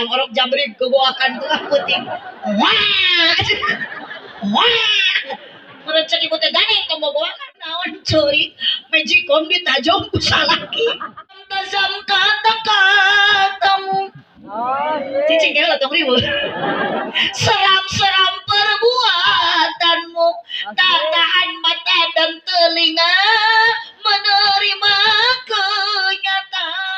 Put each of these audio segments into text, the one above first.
hayang orok jabrik gogoakan tengah peuting. Wah. Wah. Meureun cek ibu teh gandeng tong gogoakan naon ceurik. Magicom ditajong ku salaki. Tazam kata-katamu. Cicing heula tong riweuh. Seram-seram perbuatanmu, tak tahan mata dan telinga menerima kenyataan.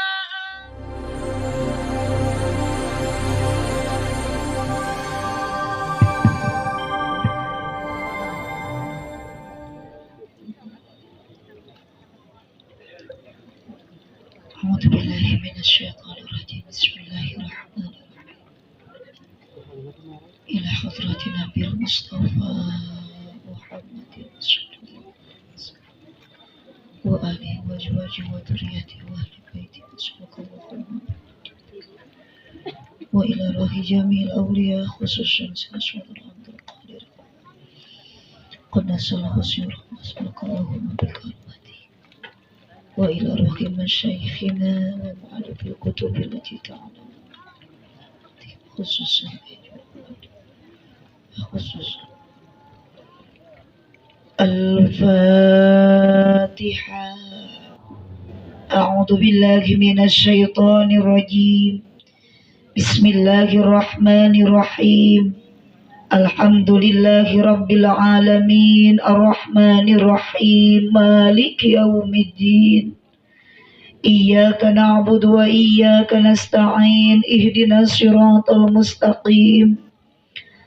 A'udzu billahi minasyaitonir rajim. Bismillahirrahmanirrahim. Ila hadrati Nabi Mustafa Muhammadin sallallahu alaihi wasallam wa alihi wa azwajihi wa dzurriyyatihi wa ahli baitihi sallallahu wa ila rohi jamil awliya khususan sayyidina Abdul Qadir qaddasallahu sirrahu wa bil karamati wa ila rohi masyayikhina wa mu'allifil kutubi allati ta'ala khususan khusus Al-Fatihah. A'udzu billahi minasyaitonir rajim. Bismillahirrahmanirrahim. Alhamdulillahi rabbil alamin arrahmanir rahim maliki yaumiddin. Iyyaka na'budu wa iyyaka nasta'in ihdinas siratal mustaqim.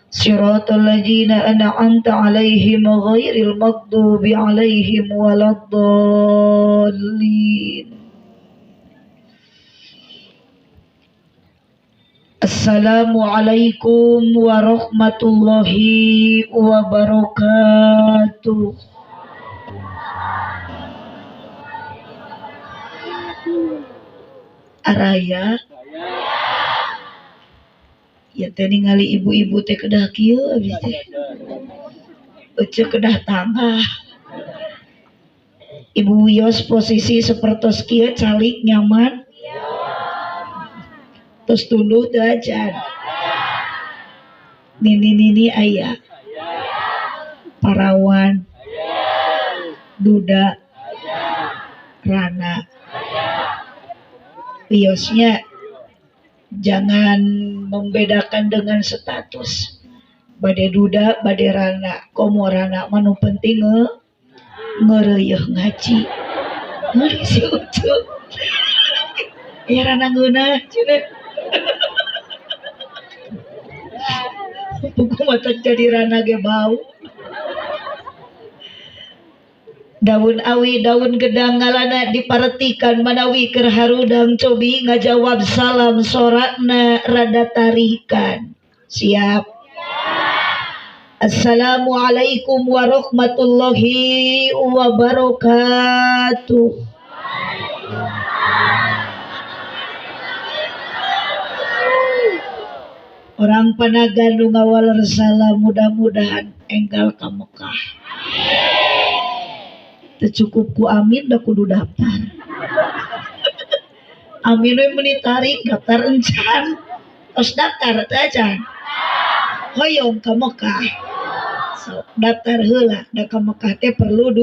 Siratal ladzina an'amta 'alaihim ghairil maghdubi 'alaihim waladdallin. Assalamualaikum warahmatullahi wabarakatuh. Araya ya teh ningali ibu-ibu teh kedah kieu abis teh. Ece kedah tangah. Ibu wios posisi sepertos kieu calik nyaman. Terus tunduh teu acan. Nini-nini aya. Parawan. Duda. Rana. Wiosnya jangan membedakan dengan status. Bade duda, bade rana, komo rana mah nu penting ngeureuyeung ngaji. Ngeuri si Ucu. Ya rana ngeunah cenah. Buku mata jadi rana ge bau. Daun awi daun gedang ngalana diparetikan manawi keur harudang cobi ngajawab salam sorakna rada tarikan. Siap. Assalamualaikum warahmatullahi wabarakatuh. Orang Panagan nu ngawaler salam mudah-mudahan enggal ka Mekah. Teu cukup ku amin da kudu daftar. Amin we meuni tarik daftar encan. Tos daftar teu acan. Hoyong ka Mekah. So, daftar heula da ka Mekah teh perlu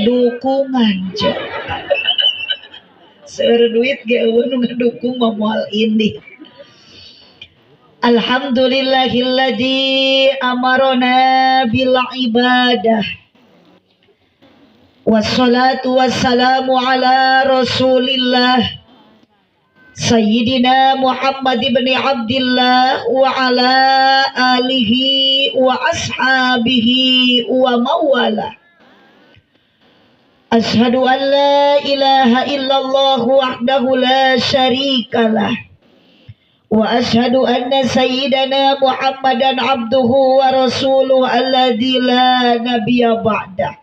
dukungan ce. Seueur duit ge eueuh nu ngadukung mah moal indit. Alhamdulillahilladzi amarona bil ibadah. Wassalatu wassalamu ala rasulillah Sayyidina Muhammad ibn Abdillah wa ala alihi wa ashabihi wa mawala. Ashhadu an la ilaha illallah wahdahu la syarikalah wa ashhadu anna sayyidana Muhammadan abduhu wa rasuluhu alladzi la nabiyya ba'dah.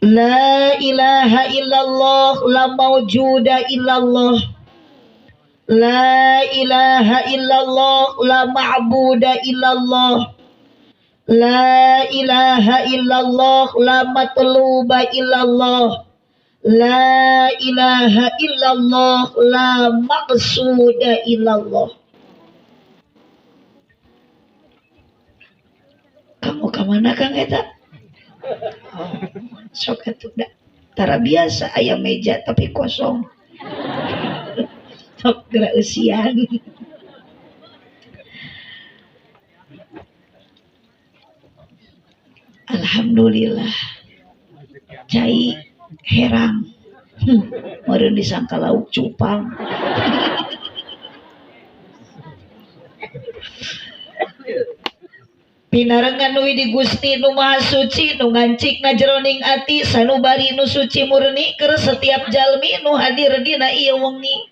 La ilaha illallah la mawjuda illallah. La ilaha illallah la ma'buda illallah. La ilaha illallah la matluba illallah. La ilaha illallah la maqsuda illallah. Kamu ka mana Kang eta? Oh, sok atuh da. Tara biasa aya meja tapi kosong. Sok geura eusian. Alhamdulillah. Cai herang. Meureun disangka lauk cupang. Pinarengan nu di Gusti nu Maha Suci nu ngancikna jeroning ati sanubari nu suci murni keur setiap jalmi nu hadir dina ieu wengi.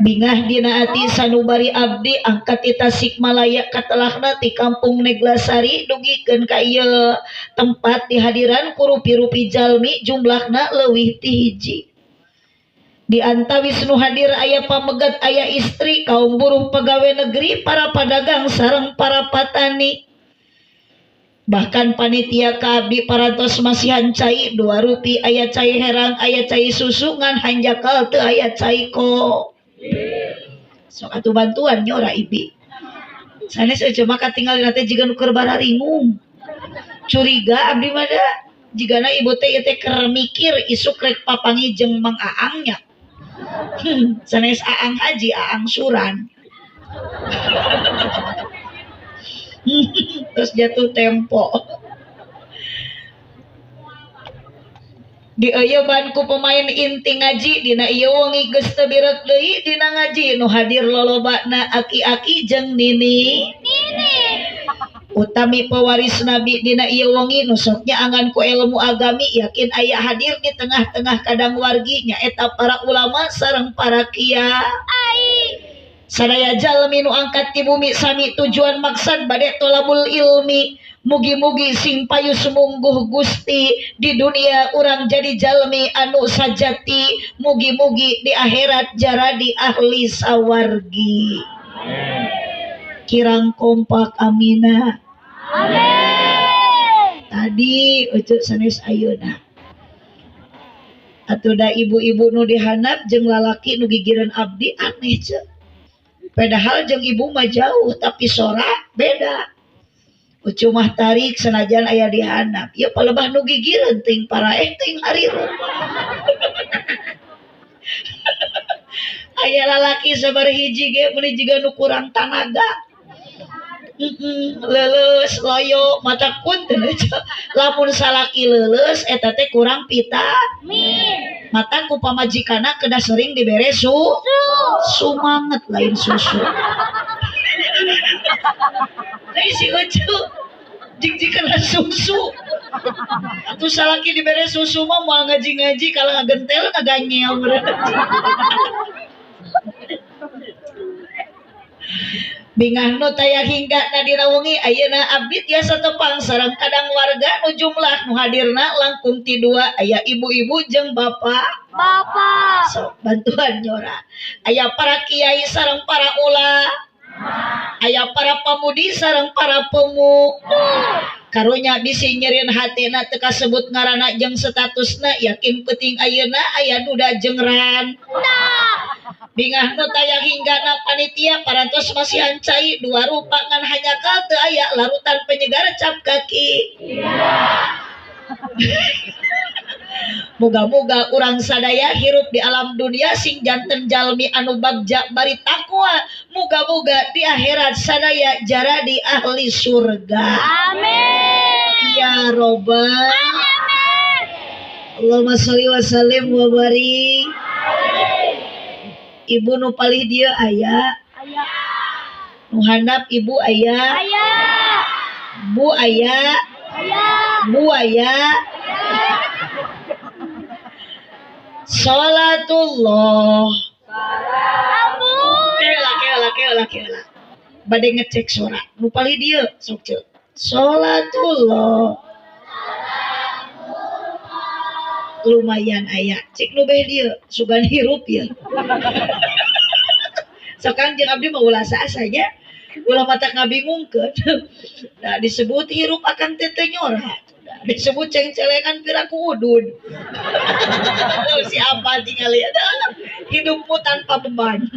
Bingah dina ati sanubari abdi angkat ti Tasikmalaya katelahna ti kampung Neglasari dugikeun ka ieu tempat dihadiran ku rupi-rupi jalmi jumlahna leuwih ti hiji. Di antawis nu hadir aya pamegat aya istri kaum buruh pegawai negeri para padagang sareng para patani. Bahkan panitia ka abdi parantos masihan cai 2 rupi aya cai herang aya cai susu ngan hanjakal teu aya cai ko. Sok atuh bantuan nyora ibi. Sanes eueuh mah katingalina teh jiga nu keur bararingung. Curiga abdi mah da jigana ibu teh ieu teh keur mikir isuk rek papangi jeung Mang Aangnya. Sanes Aang Haji, Aang Suran. Terus jatuh tempo. Dieuyeban ku pemain inti ngaji dina ieu wengi geus teu birek deui dina ngaji nu hadir lolobana aki-aki jeung nini. Utami pewaris nabi dina ieu wengi nu sok nyaangan ku ilmu agami yakin aya hadir di tengah-tengah kadang wargi nyaeta para ulama sareng para kiai. Sadaya jalmi nu angkat ti bumi sami tujuan maksad bade tolabul ilmi. Mugi-mugi sing payu sumungguh Gusti di dunia urang jadi jalmi anu sajati, mugi-mugi di akhirat jaradi ahli sawargi. Kirang kompak amina. Amin. Tadi ucuk sanes ayeuna. Atuh da ibu-ibu nu dihandap jeung lalaki nu gigireun abdi aneh ceuk. Padahal jeung ibu mah jauh tapi sora beda. Ucu mah tarik senajan aya dihandap. Ieu palebah nu gigireun teuing paraeh teuing harirup. Aya lalaki sabar hiji ge meuni jiga nu kurang tanaga. Leuleus loyo mata kun teh lamun salaki leuleus eta teh kurang vitamin. Mata ku pamajikanna kedah sering dibere sumanget lain susu. Lain si Ucu jig-jigkeun susu. Atuh salaki dibere susu mah moal ngaji-ngaji kalau ngagentel ngaganyel berarti. Bingah nu taya hingga nadina wengi ayeuna abdi tiasa tepang sareng kadang warga nu jumlah nu hadirna langkung ti 2 aya ibu-ibu jeung bapak. Bapak. Sok bantuan nyora. Aya para kiai sareng para ula. Aya para pamudi sareng para pemu. Karunya bisi nyerieun hatena teu kasebut ngaranna jeung statusna yakin penting ayeuna aya duda jeung ran. Bingah nu taya hinggana panitia parantos masihan cai 2 rupa ngan hanjakal teu aya larutan penyegar cap kaki. Moga-moga urang sadaya hirup di alam dunia sing janten jalmi anu bagja bari takwa. Moga-moga di akhirat sadaya jaradi ahli surga. Amin. Ya robbal alamin. Allahumma sholli wa sallim wa barik. Ibu nu palih dieu aya. Aya. Nu handap ibu aya. Aya. Bu aya. Aya. Bu aya. Salatullah. Kela kela kela kela. Bade ngecek suara. Nu palih dieu sok ceuk. Salatullah. Lumayan aya. Cik nu beh dieu sugan hirup ya. Sok Kang jeung abdi mah ulah saasa nya. Ulah mata ngabingungkeun. Nah disebut hirup akang teh teu nyora. Disebut ceng-celengan piraku udud. Siapa tinggal lihat hidupmu tanpa beban.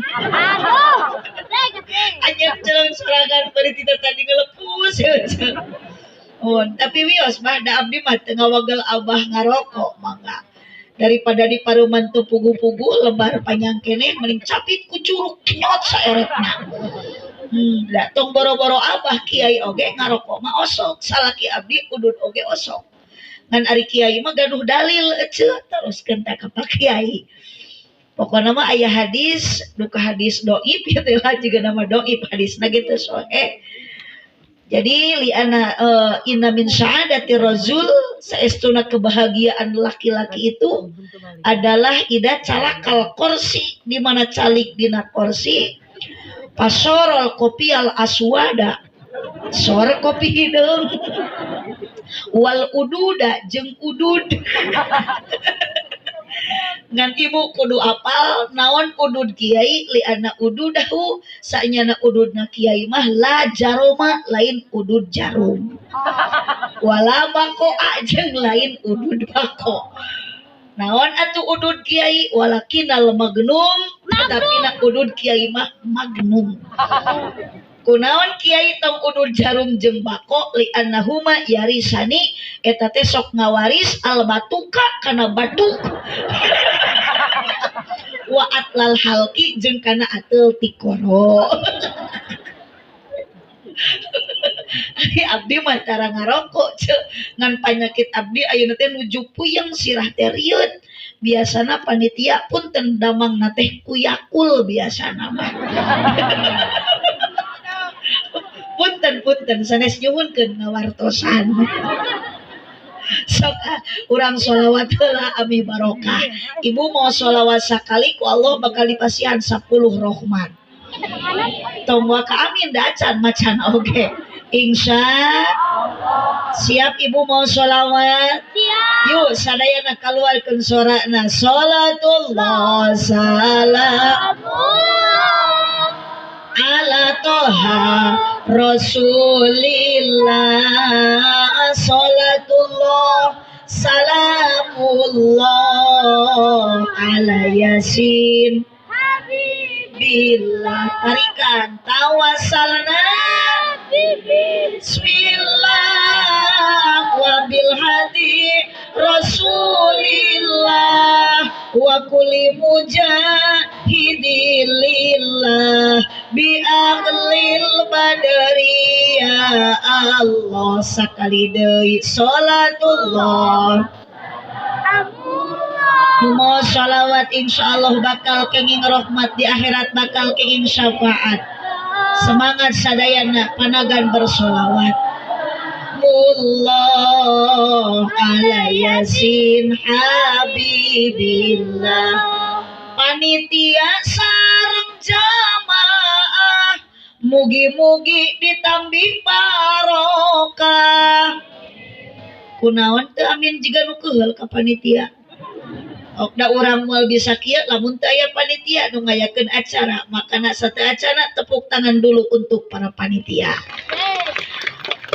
Anyep celeng sorangan bari tita tadi ngelepus. Oh, tapi wios mah da abdi mah teu ngawagel abah ngarokok mangga. Daripada di paruman teu pugu-pugu lebar panjang keneh mending capit ku curug nyot saeretna. Da tong boro-boro abah kiai oge ngarokok mah osok, salaki abdi udud oge osok. Ngan ari kiai mah gaduh dalil eceu teruskeun ta ka Pak Kiai. Pokona mah aya hadis, duka hadis doib ya teh lah juga nama doib hadisna gitu sohe. Jadi liana inna min sa'adati razul saestuna kebahagiaan laki-laki itu adalah ida calakal korsi di mana calik dina korsi pasorol kopial aswada sor kopi hideung wal ududa jeung udud. Ngan ibu kudu apal naon udud kiai liana ududahu sanyana ududna kiai mah la jaroma lain udud jarum wala bako jeung lain udud bako. Naon atuh udud kiai walakinal magnum tetapi na udud kiai mah magnum. Kunaon kiai tong udud jarum jeung bako li'annahuma yarisani eta teh sok ngawaris al batuka kana batuk wa atlal halki jeung kana ateul tikoro. Ari abdi mah tara ngarokok ceu ngan panyakit abdi ayeuna teh nuju puyeng sirah teh rieut. Biasana panitia punten damangna teh kuyakul biasana mah. Punten-punten sanes nyuhunkeun ngawartosan. Sok urang sholawat heula ami barokah. Ibu mau sholawat sakali ku Allah bakal dipasihan 10 rahmat. Tong waka amin da acan macan oge. Insya Allah. Siap ibu mau sholawat? Siap. Yuk sadayana kaluarkeun sorana salatullah salam ala toha rasulillah salatullah salamullah ala yasin habibillah. Tarikan tawasalna bismillah wa bil hadi rasulillah wa kulli mujahidin lillah bi ahlil badri ya Allah. Sakali deui salatullah mau sholawat insyaallah bakal kenging rahmat di akhirat, bakal kenging syafaat. Semangat sadayana panagan bersolawat. Allah ala yasin habibillah. Panitia sareng jamaah mugi-mugi ditambih barokah. Kunaon teu amin jiga nu keheul ka panitia. Okda urang moal bisa kieu lamun teu aya panitia nu ngayakeun acara, makana sateuacanna tepuk tangan dulu untuk para panitia.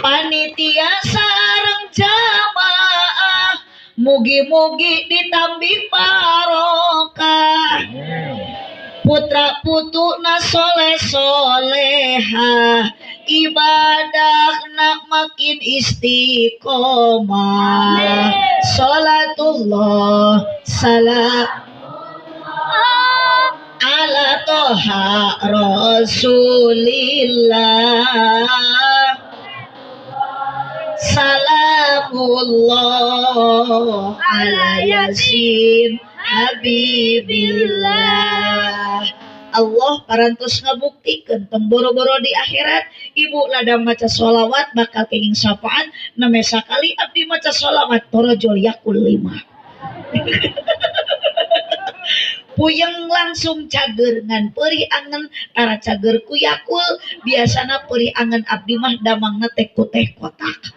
Panitia sareng jamaah mugi-mugi ditambih barokah. Putra putuna soleh soleha, ibadahna makin istiqomah. Salatullah salam ala toha rasulillah. Salamullah ala yasin habibillah. Allah parantos ngabuktikeun tong boro-boro di akhirat ibu ladang maca sholawat bakal kenging syafaat. Name sakali abdi maca sholawat torojol yakul 5. Puyeng langsung cager ngan perih angen tara cager ku yakul. Biasana perih angen abdi mah damangna teh ku teh kotak.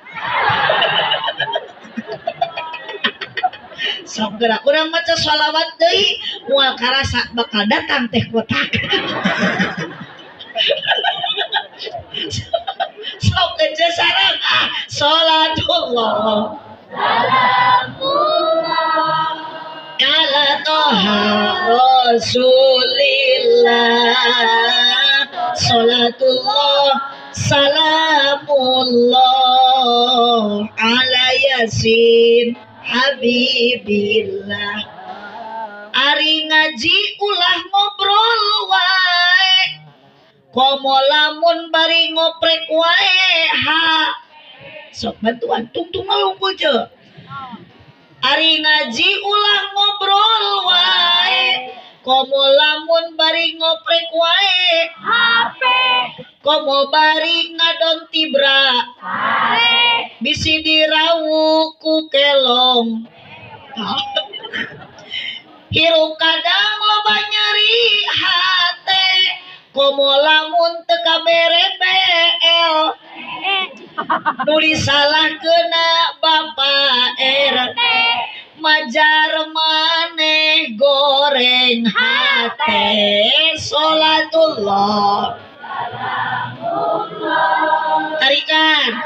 Sok gerak urang maca sholawat deui moal karasa bakal datang teh kotak. Sok aja sareng ah salatullah Salamullah ala Toha Rasulillah. Salatullah salamullah ala Yasin Habibillah. Ari ngaji ulah ngobrol wae, komo lamun bari ngoprek wae ha. Sok bantuan tungtung ngalungkul ce. Ari ngaji ulah ngobrol wae, komo lamun bari ngoprek wae HP, komo bari ngadon tibra bisi dirawu ku kelong. Hirup kadang loba nyeri hate, komo lamun teu kabere BL, nu disalahkeuna Bapak RT, majar maneh goreng hate. Salatullah tarikan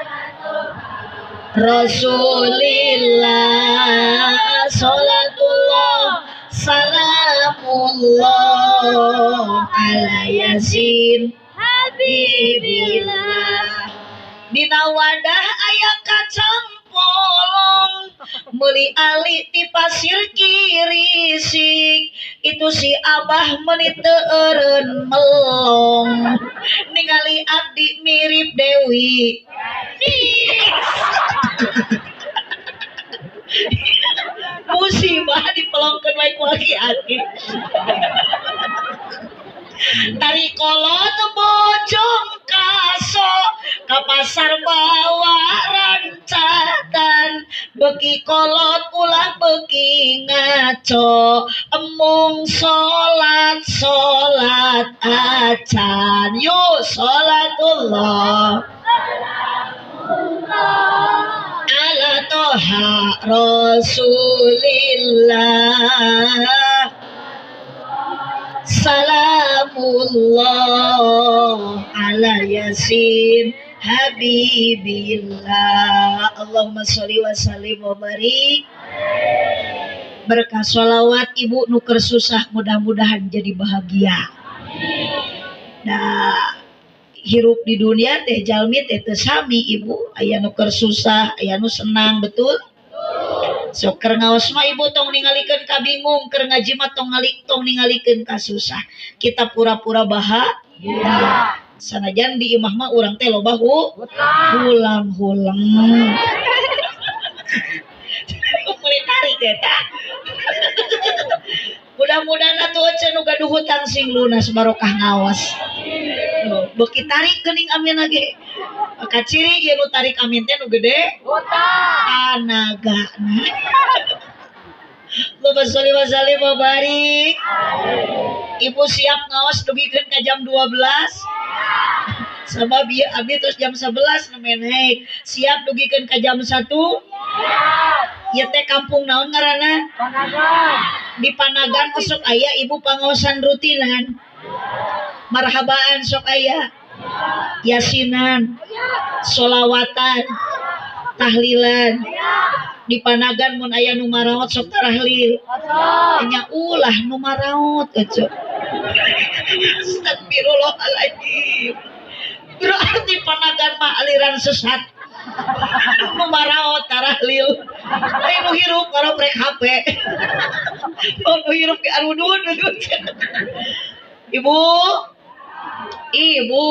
Rasulillah. Salatullah salamullah ala Yasin Habibillah. Dina wadah aya kacang polong, meuli ali ti pasir kirisik, itu si abah meuni teu eureun melong, ningali abdi mirip Dewi. Musibah dipelongkeun wae ku aki-aki. Tari kolot bojong kaso ka pasar bawa rancatan, beki kolot ulah beki ngaco, emung salat salat acan. Yo salatullah ala Toha Rasulillah. Salamullah ala Yasin Habibillah. Allahumma sholli wa sallim wa barik. Berkah sholawat ibu nuker susah mudah-mudahan jadi bahagia. Nah, hirup di dunia teh jalmi teh teu sami ibu, aya nu keur susah, aya nu senang, betul? So keur ngaos mah ibu tong ningalikeun ka bingung, keur ngaji mah tong ningalikeun ka susah. Kita pura-pura bahagia. Sanajan di imah mah urang teh loba hulang-hulang. Mulai tarik eta. Mudah-mudahan atuh ece nu gaduh hutang sing lunas barokah ngaos. Beuki tarik geuning amin lagi. Maka ciri ieu nu tarik amin teh nu gede hutang tanagana. Allahumma sholli wa sallim wa barik. Ibu siap ngaos dugikeun ka jam 12? Sabab ieu abdi terus jam 11 nu naik. Siap dugikeun ka jam 1? Ieu teh kampung naon ngaranna? Panagan. Di Panagan sok aya ibu pangaosan rutinan. Marhabaan sok aya. Yasinan, solawatan, tahlilan. Di Panagan mun aya nu maraot sok tarahlil. Nya ulah nu maraot ece. Astagfirullahaladzim. Berarti Panagan mah aliran sesat. Nu maraot tarahlil. Ai nu hirup ngaroprek HP. Nu hirup ge arudun. Ibu, ibu,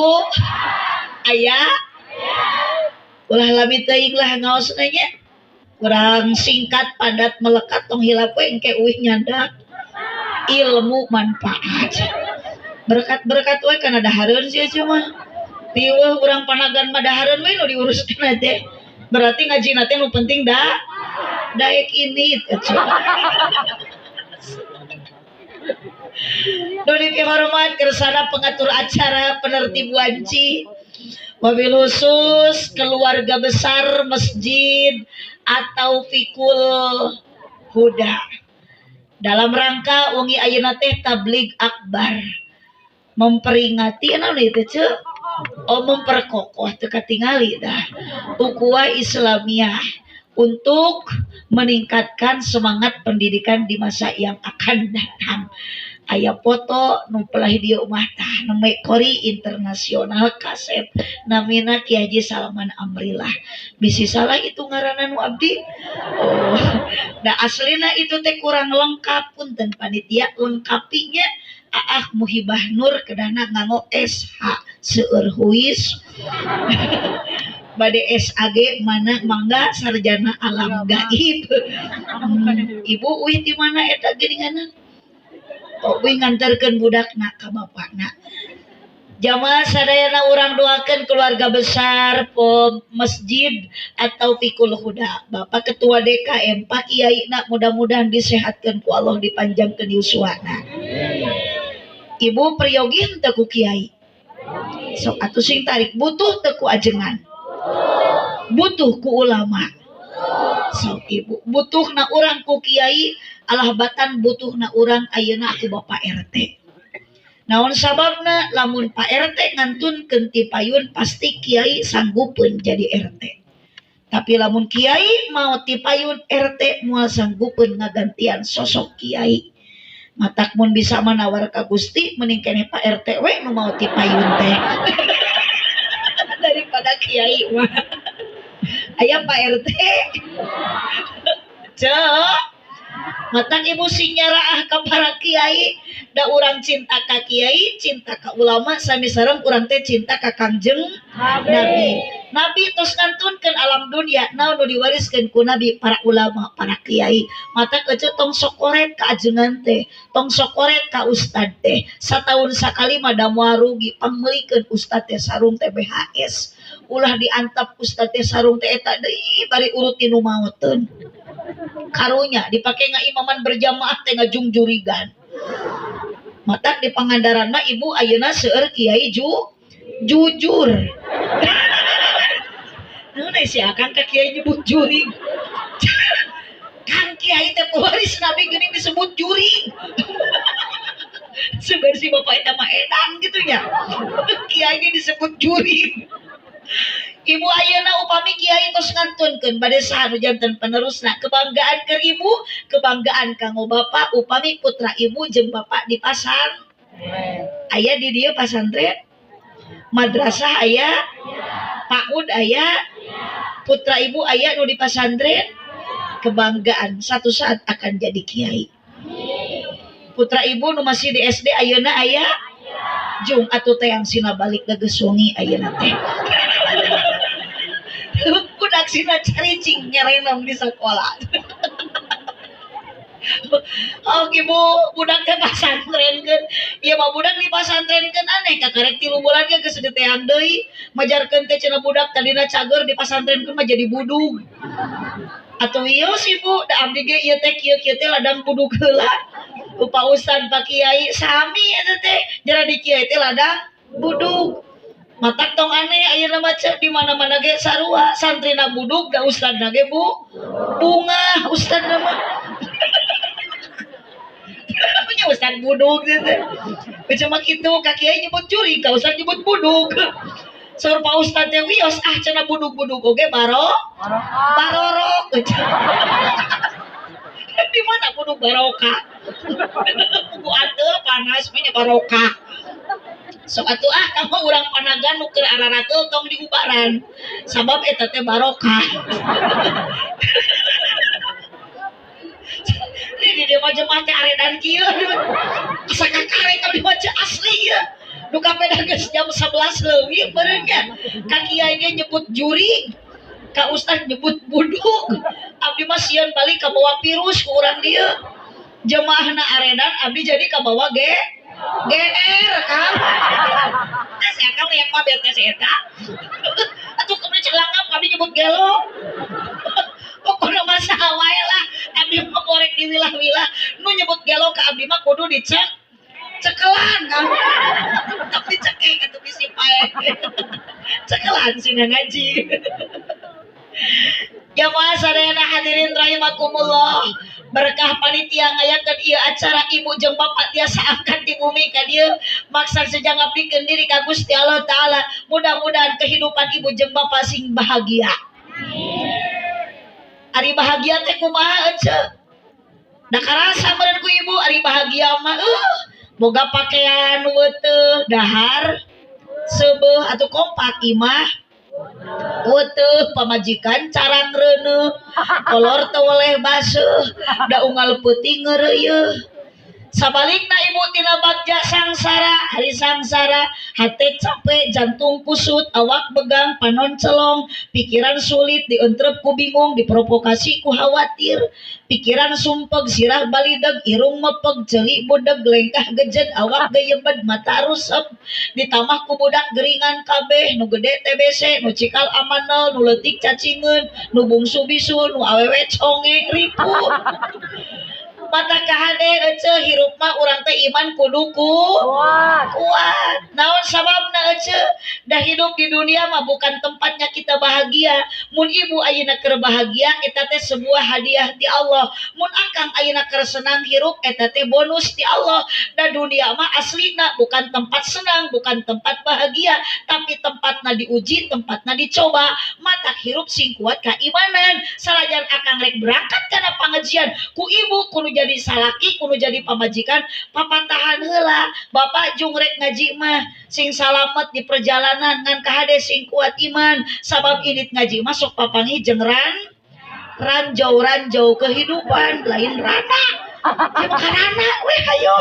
ayah, ulah lami teuing lah ngaosna nya. Kurang singkat padat melekat tong hilap we engke uih nyandak ilmu manfaat. Berkat-berkat we kana dahareun sia cuma. Piweuh urang Panagan mah dahareun we nu diuruskeun teh. Berarti ngajina teh nu penting da daek ini teh. Doni hormat kersana pengatur acara penertib wanci, wabil khusus keluarga besar masjid atau Fikul Huda dalam rangka wengi ayeuna teh tabligh akbar memperingati naon ieu teh oh memperkokoh teu katingali dah ukhuwah Islamiyah Untuk meningkatkan semangat pendidikan di masa yang akan datang. Aya foto nu pelah dieu mah tah nembe kori internasional kasep namina Ki Haji Salman Amrillah. Bisi salah itu ngaranna nu abdi. Oh, da aslina itu teh kurang lengkap punten panitia lengkapinya Aah Muhibah Nur kedahna nganggo SH seueur huis. Bade SAG mana mangga sarjana alam gaib. Ibu uih di mana eta geuninganan? Oh, uih nganterkeun budakna ka bapakna. Jamaah sadayana urang doakeun keluarga besar pom masjid atau Pikul Huda. Bapak Ketua DKM Pak Kiai na mudah-mudahan disehatkeun ku Allah dipanjangkeun yuswana. Ibu priyogi henteu ku kiai. Sok atuh sing tarik butuh teu ku ajengan. Butuh ku ulama. Sok ibu butuhna urang ku kiai alah batan butuhna urang ayeuna ku Bapak RT. Naon sababna lamun Pak RT ngantunkeun ti payun pasti kiai sanggupeun jadi RT. Tapi lamun kiai mau ti payun RT moal sanggupeun ngagantian sosok kiai. Matak mun bisa manawar ka Gusti mending keneh Pak RT we nu mau ti payun teh. Daripada kiai mah. Aya Pak RT. Cek. Matang ibu sing nyaraah ka para kiai, da urang cinta ka kiai, cinta ka ulama, sami sareng urang teh cinta ka Kangjeng Nabi. Nabi tos ngantunkeun alam dunia, naon nu diwariskeun ku Nabi para ulama, para kiai. Mata kece tong sokoret ka ajengan teh, tong sokoret ka ustad teh. Sataun sakali mah da moal rugi pangmeulikeun ustad teh sarung teh BHS. Ulah diantap ustad teh sarung teh eta deui bari urut ti nu maoteun. Karunya dipake ngaimaman berjamaah teh ngajungjurigan. Matak di Pangandaran mah ibu ayeuna seueur kiai jujur. Naon si akang ka kiai nyebut jurig. Kang kiai teh pewaris Nabi geuning disebut jurig. Sebenarnya si bapak eta mah edan gitu nya. Kiai ge disebut jurig. Ibu ayeuna upami kiai tos ngantunkeun bade saha nu janten penerusna kebanggaan keur ibu, kebanggaan kanggo bapak upami putra ibu jeung bapak di pasar. Aya di dieu pasantren, madrasah aya, PAUD aya, putra ibu aya nu di pasantren, kebanggaan satu saat akan jadi kiai. Putra ibu nu masih di SD ayeuna aya, jung atuh teh yang sina balik geus wengi ayeuna teh. Budak sina caricing ngerenom di sekolah. Oh ibu budak teh pasantrenkeun. Ieu mah budak di pasantrenkeun aneh kakarek 3 bulan ge geus diteang deui. Majarkeun teh cenah budak tadina cager di pasantrenkeun mah jadi budug. Atuh ieu si bu da abdi ge ieu teh kieu-kieu teh ladang budug heula. Ku Pak Ustad Pak Kiai sami eta teh jara di kiai teh ladang budug. Matak tong aneh ayeuna mah di mana-mana ge sarua santrina budug da ustadna ge bu bungah ustadna mah. Punya ustad budug teh. Cuma kitu ka kiai nyebut curi ka ustad nyebut budug. Saur Pak Ustad teh wios ah cenah budug-budug oge barorok. Di mana budug barokah? Buku ateul panas mah nya barokah. Sok atuh ah kamu urang panagan nu keur ararateul tong diubaran. Sabab eta teh barokah. Di dieu mah jemaah teh aredan kieu. Asa kakarek abdi mah asli ieu. Nu kapeda geus jam 11 leuwih beureun nya. Ka kiai ge nyebut jurig, ka ustad nyebut budug. Abdi mah sieun balik kabawa virus ku urang dieu. Jemaahna aredan abdi jadi kabawa ge GR kan. Teh si akang yang mah bete si eta. Atuh kemudian celangap abdi nyebut gelo. Pokokna mah saha wae lah abdi mah korek di wilah-wilah nu nyebut gelo ka abdi mah kudu dicek cekelan kan. Tapi cekek atuh bisi pae. Cekelan sina ngaji. Jamaah sadayana hadirin rahimakumullah. Berkah panitia ngayakeun ieu acara ibu jeung bapak tiasa angkat di bumi ka dieu maksad sejang ngabdikeun diri ka Gusti Allah Taala. Mudah-mudahan kehidupan ibu jeung bapak sing bahagia. Ari bahagia teh kumaha, ece? Da karasa meureun ku ibu ari bahagia mah boga pakaian weteh, dahar seubeuh atuh kompak, imah weteh, pamajikan carang reuneuh, kolor teu weleh baseuh, da unggal peuting ngeureuyeuh. Sabalikna ibu tina bagja sangsara, hari sangsara, hate capek, jantung kusut, awak begang, panon celong, pikiran sulit, dientrep ku bingung, diprovokasi ku khawatir, pikiran sumpeg, sirah balideg, irung mepeg, ceuli budeg, lengkah gejed, awak geyebed, mata rusep, ditambah ku budak geringan kabeh, nu gede TBC, nu cikal amanel, nu leutik cacingeun, nu bungsu bisul, nu awewe conge, riput. Mata kahade, ece, hirup mah urang teh iman kudu ku Kuat. Kuat. Naon sababna, ece? Dah hidup di dunia mah bukan tempatnya kita bahagia. Mun ibu ayeuna keur bahagia, eta teh sebuah hadiah ti Allah. Mun akang ayeuna keur senang hirup, eta teh bonus ti Allah. Da dunia mah aslina bukan tempat senang, bukan tempat bahagia, tapi tempatna diuji, tempatna dicoba. Mata hirup sing kuat keimanan. Salajan akang rek berangkat kana pangajian, ku ibu kudu jadi salaki, kudu jadi pamajikan, papatahan heula. Bapak jung rek ngaji mah sing salamet di perjalanan, ngan kahade sing kuat iman, sabab indit ngaji masuk papanggih jeung ranjau-ranjau kehidupan, lain rana ya mah karana weh. Hayo,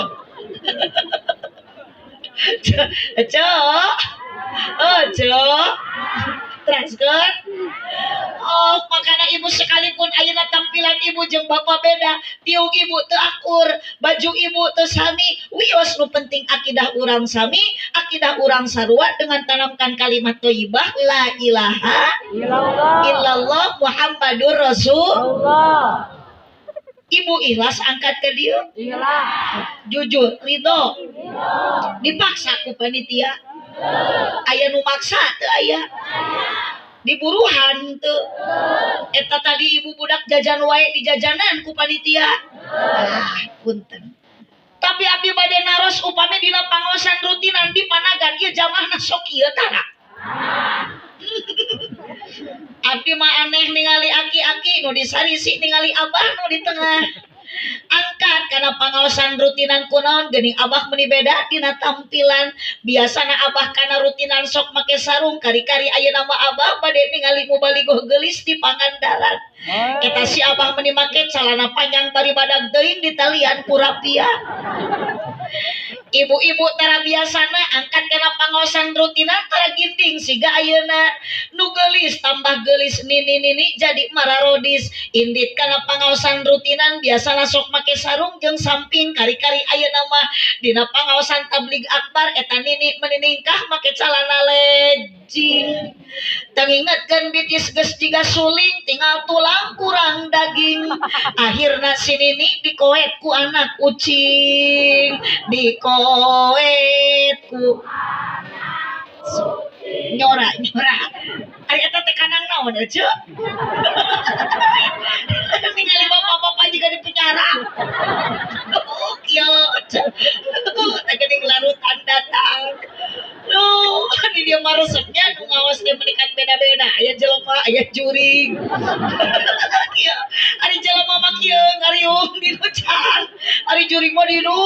Cok. Oh, Cok. Teraskeun. Oh, makanya ibu sekalipun ayeuna tampilan ibu jeung bapak beda, tiung ibu teu akur, baju ibu teu sami, wios, nu penting akidah urang sami, akidah urang sarua dengan tanamkan kalimat thayyibah la ilaha Illallah. Illallah Muhammadur Rasul. Allah. Ibu ikhlas angkat ke dieu? Ikhlas. Jujur, ridho? Dipaksa ku panitia? Aya nu maksa teu? Aya diburuhan teu? Eta tadi ibu budak jajan wae di jajanan ku panitia? Ah, punten. Tapi abdi bade naros, upami dina pangaosan rutinan di panagan ieu jamaahna sok ieu tara? Abdi mah aneh ningali aki-aki nu disarisi, ningali abah nu di tengah angkat karena pangaosan rutinan. Kunaon geuning abah meni beda dina tampilan? Biasana abah kana rutinan sok make sarung, kari-kari ayeuna mah abah bade ningali mubaligoh geulis di Pangandaran. Eta si abah meni make calana panjang bari badag teuing ditalian ku rapia. Ibu-ibu tara biasana angkat kana pangaosan rutinan tara ginding siga ayeuna. Nu geulis tambah geulis, nini-nini jadi mararodis. Indit kana pangaosan rutinan biasana sok make sarung jeung samping, kari-kari ayeuna mah dina pangaosan tablig akbar eta nini meniningkah make calana legging. Tengingetkeun bitis geus jiga suling, tinggal tulang kurang daging. Akhirna si nini dikoet ku anak ucing, dikoet ku nyora nyora. Ari eta teh kanang naon, ece? Ningali bapak-bapak juga di penjara. Oh, kieu, ece. Teh geuning larutan datang. Duh, di dia mah resepnya nu ngawas teh menikat beda-beda. Aya jelema, aya jurig. Kieu. Ari jelema mah kieu ngariung di nu can. Ari jurig mah di nu.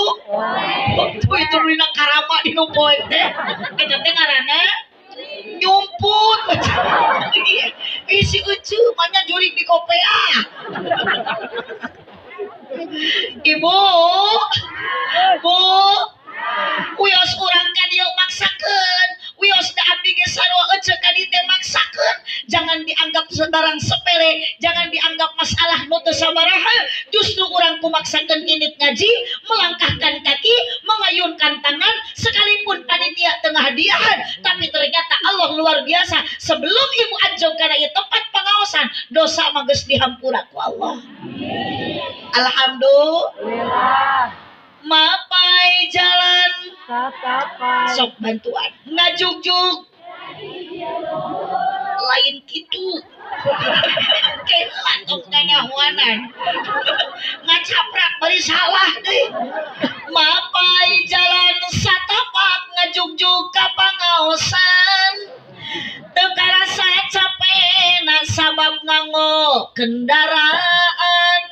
Tuh itu dina karama di nu poek teh. Eta teh ngaranna nyumput. Ih, si Ece mah jurig di kopea. Ibu, Bu, wios urang ka dieu maksakeun, wios da abdi ge sarua ece ka dieu teh maksakeun. Jangan dianggap barang sepele, jangan dianggap masalah nu teu sabaraha. Justru urang kumaksakeun indit ngaji, melangkahkan kaki, mengayunkan tangan, sekalipun panitia tengah hadiahan, tapi ternyata Allah luar biasa. Sebelum ibu anjong kana ieu tempat pengaosan, dosa mah geus dihampura ku Allah. Alhamdulillah. Alhamdulillah. Mapai jalan Satapak. Sok bantuan ngajugjug lain gitu kelan tong nyanyahuanan ngacaprak bari salah deh. Mapai jalan satapak ngajugjug ka pangaosan, teu karasa capena sabab nganggo Kendaraan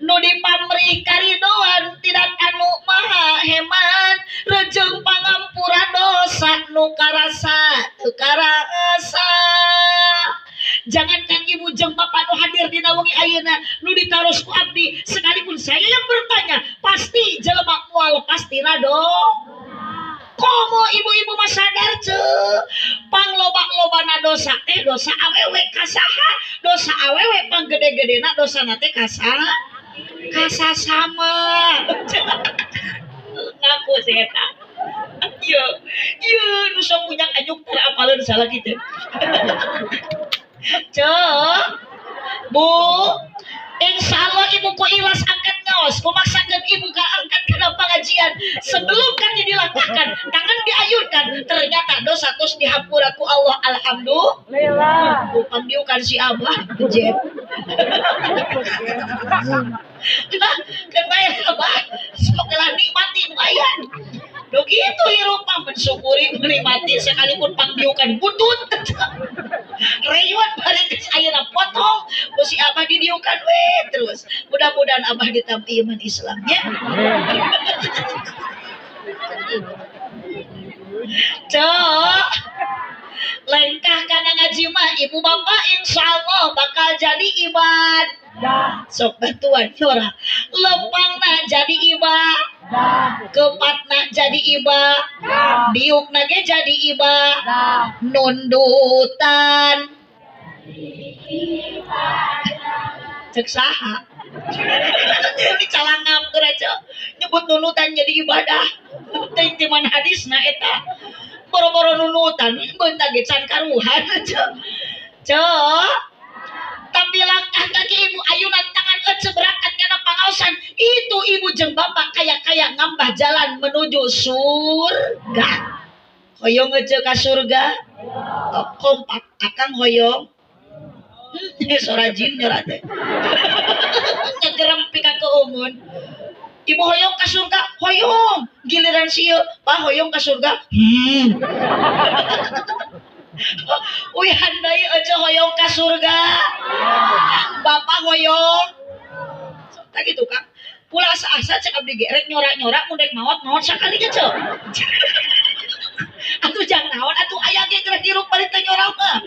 nu dipamrih karidoan tidak anu maha heman rejeng pangampura dosa nu karasa teu karasa. Jangankan ibu jeung bapak nu hadir dina wengi ayeuna nu ditaros ku abdi, sekalipun saya yang bertanya pasti jelema moal lepas tina do. Komo ibu-ibu mah sadar ce pangloba-lobana dosa teh dosa awewe kasaha, dosa awewe panggede-gedena dosana teh kasasama. Ngaku sih eta. Ieu ieu nu sok punya anyuk tara apaleun salah kitu. Cek Bu, insya Allah ibu ku ikhlas angkat ngaos, memaksakan ibu ka angkat kana pengajian. Sebelum kaki dilangkahkan, tangan diayunkan, ternyata dosa terus dihampura ku Allah. Alhamdulillah. Pangdiukan si abah jet. Nah, kan bae abah sok lah nikmati nu aya. Duh gitu hirup mah mensyukuri menikmati sekalipun pangdiukan butut. Reyot balik geus ayeuna potong ku si abah didiukan we terus. Mudah-mudahan abah ditampi iman Islam ya. Cok, lengkah kana ngaji mah ibu bapak insya Allah bakal jadi ibadah. Sok bantuan nyora. Lempangna jadi ibadah, kepatna jadi ibadah, diukna ge jadi ibadah, nundutan cek saha. Ini calangap geura nyebut nunutan jadi ibadah. Teuing ti mana hadisna eta. Boro-boro nunutan beunta ge can karuhan. Cok, tapi langkah kaki ibu ayunan tangan ece berangkat kana pangaosan itu ibu jeung bapak kaya-kaya ngambah jalan menuju surga. Hoyong ece ka surga? Oh, kompak akang hoyong. Sora jin nyora teh. Ngegerem pika keumun. Ibu hoyong ka surga? Hoyong. Giliran sieu, Pak hoyong ka surga? Uihan deui ece hoyong ka surga. Bapak hoyong. Tak gitu Kang. Pula asa-asa cek abdi ge rek nyora-nyora mun rek maot-maot sakali ge cek. Atuh jang naon atuh aya ge geura hirup bari teu nyora mah.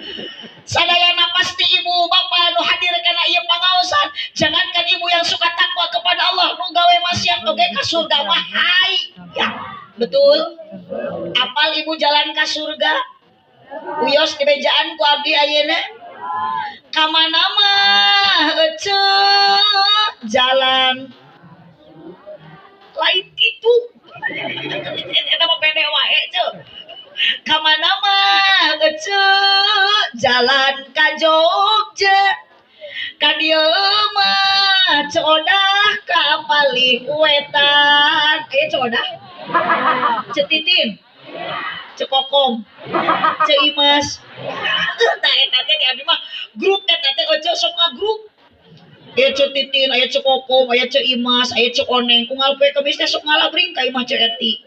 Sadayana pasti ibu bapak nu hadir kana ieu pangaosan, jangankan ibu yang suka takwa kepada Allah nu gawe maksiat oge ka surga mah hai. Ya, betul. Apal ibu jalan ka surga? Uyos di bejaan ku abdi ayeuna. Ka mana mah ece jalan lain kitu. Eta mah pede wae ce. Ka mana mah ece jalan ka Jogja. Ka dieu mah ceodah ka palih wetan. Aya ceodah? Cetitin. Cekokom, Ceimas. Tah eta teh di abdi mah grup eta teh ece sok ngagrup. Aya Cetitin, aya Cekokom, aya Ceimas, aya Ceoneng. Unggal poe Kemis teh sok ngalabring ka imah Ceeti.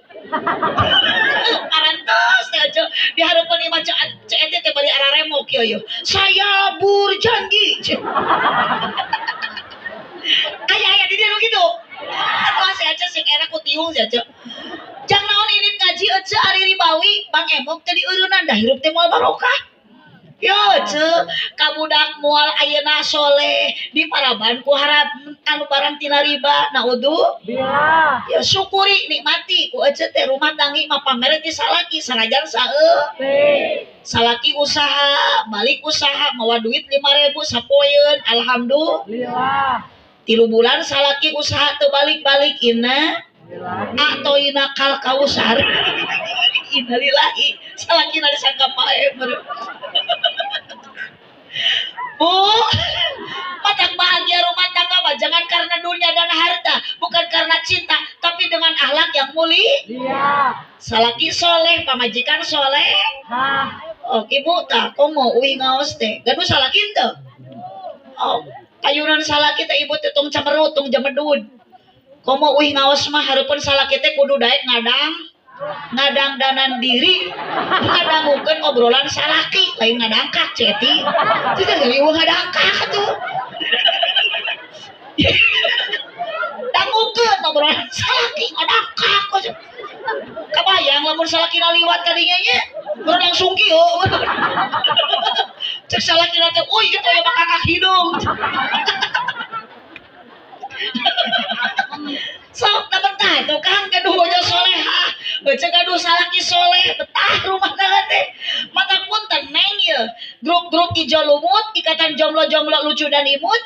Parantos teh ece di hareupeun imah Ceeti teh bari araremok kieu yeuh. Saya berjanji. Aya di dieu kitu. Atuh asa ece sing era ku tiung sia ce. Jang naon ini ngaji ece ari ribawi Bang Emok teh dieureunnan dah hirup teh moal barokah. Yo ce kabudak moal ayeuna soleh di paraban ku harap anu barang tina riba naudzu billah. Ya syukuri nikmati ku ece teh rumah tanggi mah pamere ti salaki sanajan saeu. Salaki usaha, balik usaha mawa duit 5.000 sapoeun alhamdulillah. 3 bulan salaki usaha teu balik-balik inna atau ina kal kausar. Innalillahi salakina disangka pae. Bu, matang bahagia rumah tangga mah jangan karena dunia dan harta, bukan karena cinta, tapi dengan akhlak yang mulia. Salaki soleh, pamajikan soleh. Oh, ibu tah komo uih ngaos teh. Gaduh salaki teu? Oh, ayunan salaki teh ibu teh tong camerut, tong jamedud. Komo uih ngaos mah hareupeun salaki teh kudu daek ngadang. Ngadangdanan diri ngadangukeun obrolan salaki lain ngadangkak ceti. Itu jadi eueuh ngadangkak atuh. Dangukeun obrolan salaki ngadangkak. Kabayang lamun salakina liwat ka dinya nya, langsung kieu. Cek salakina teh, "Uy, ieu teh makakak hidung." Sok da betah tuh Kang gaduh bojo solehah, baca gaduh salaki soleh, betah rumah tangga teh. Mata punten neng ye, grup-grup ijo lumut, ikatan jomblo-jomblo lucu dan imut.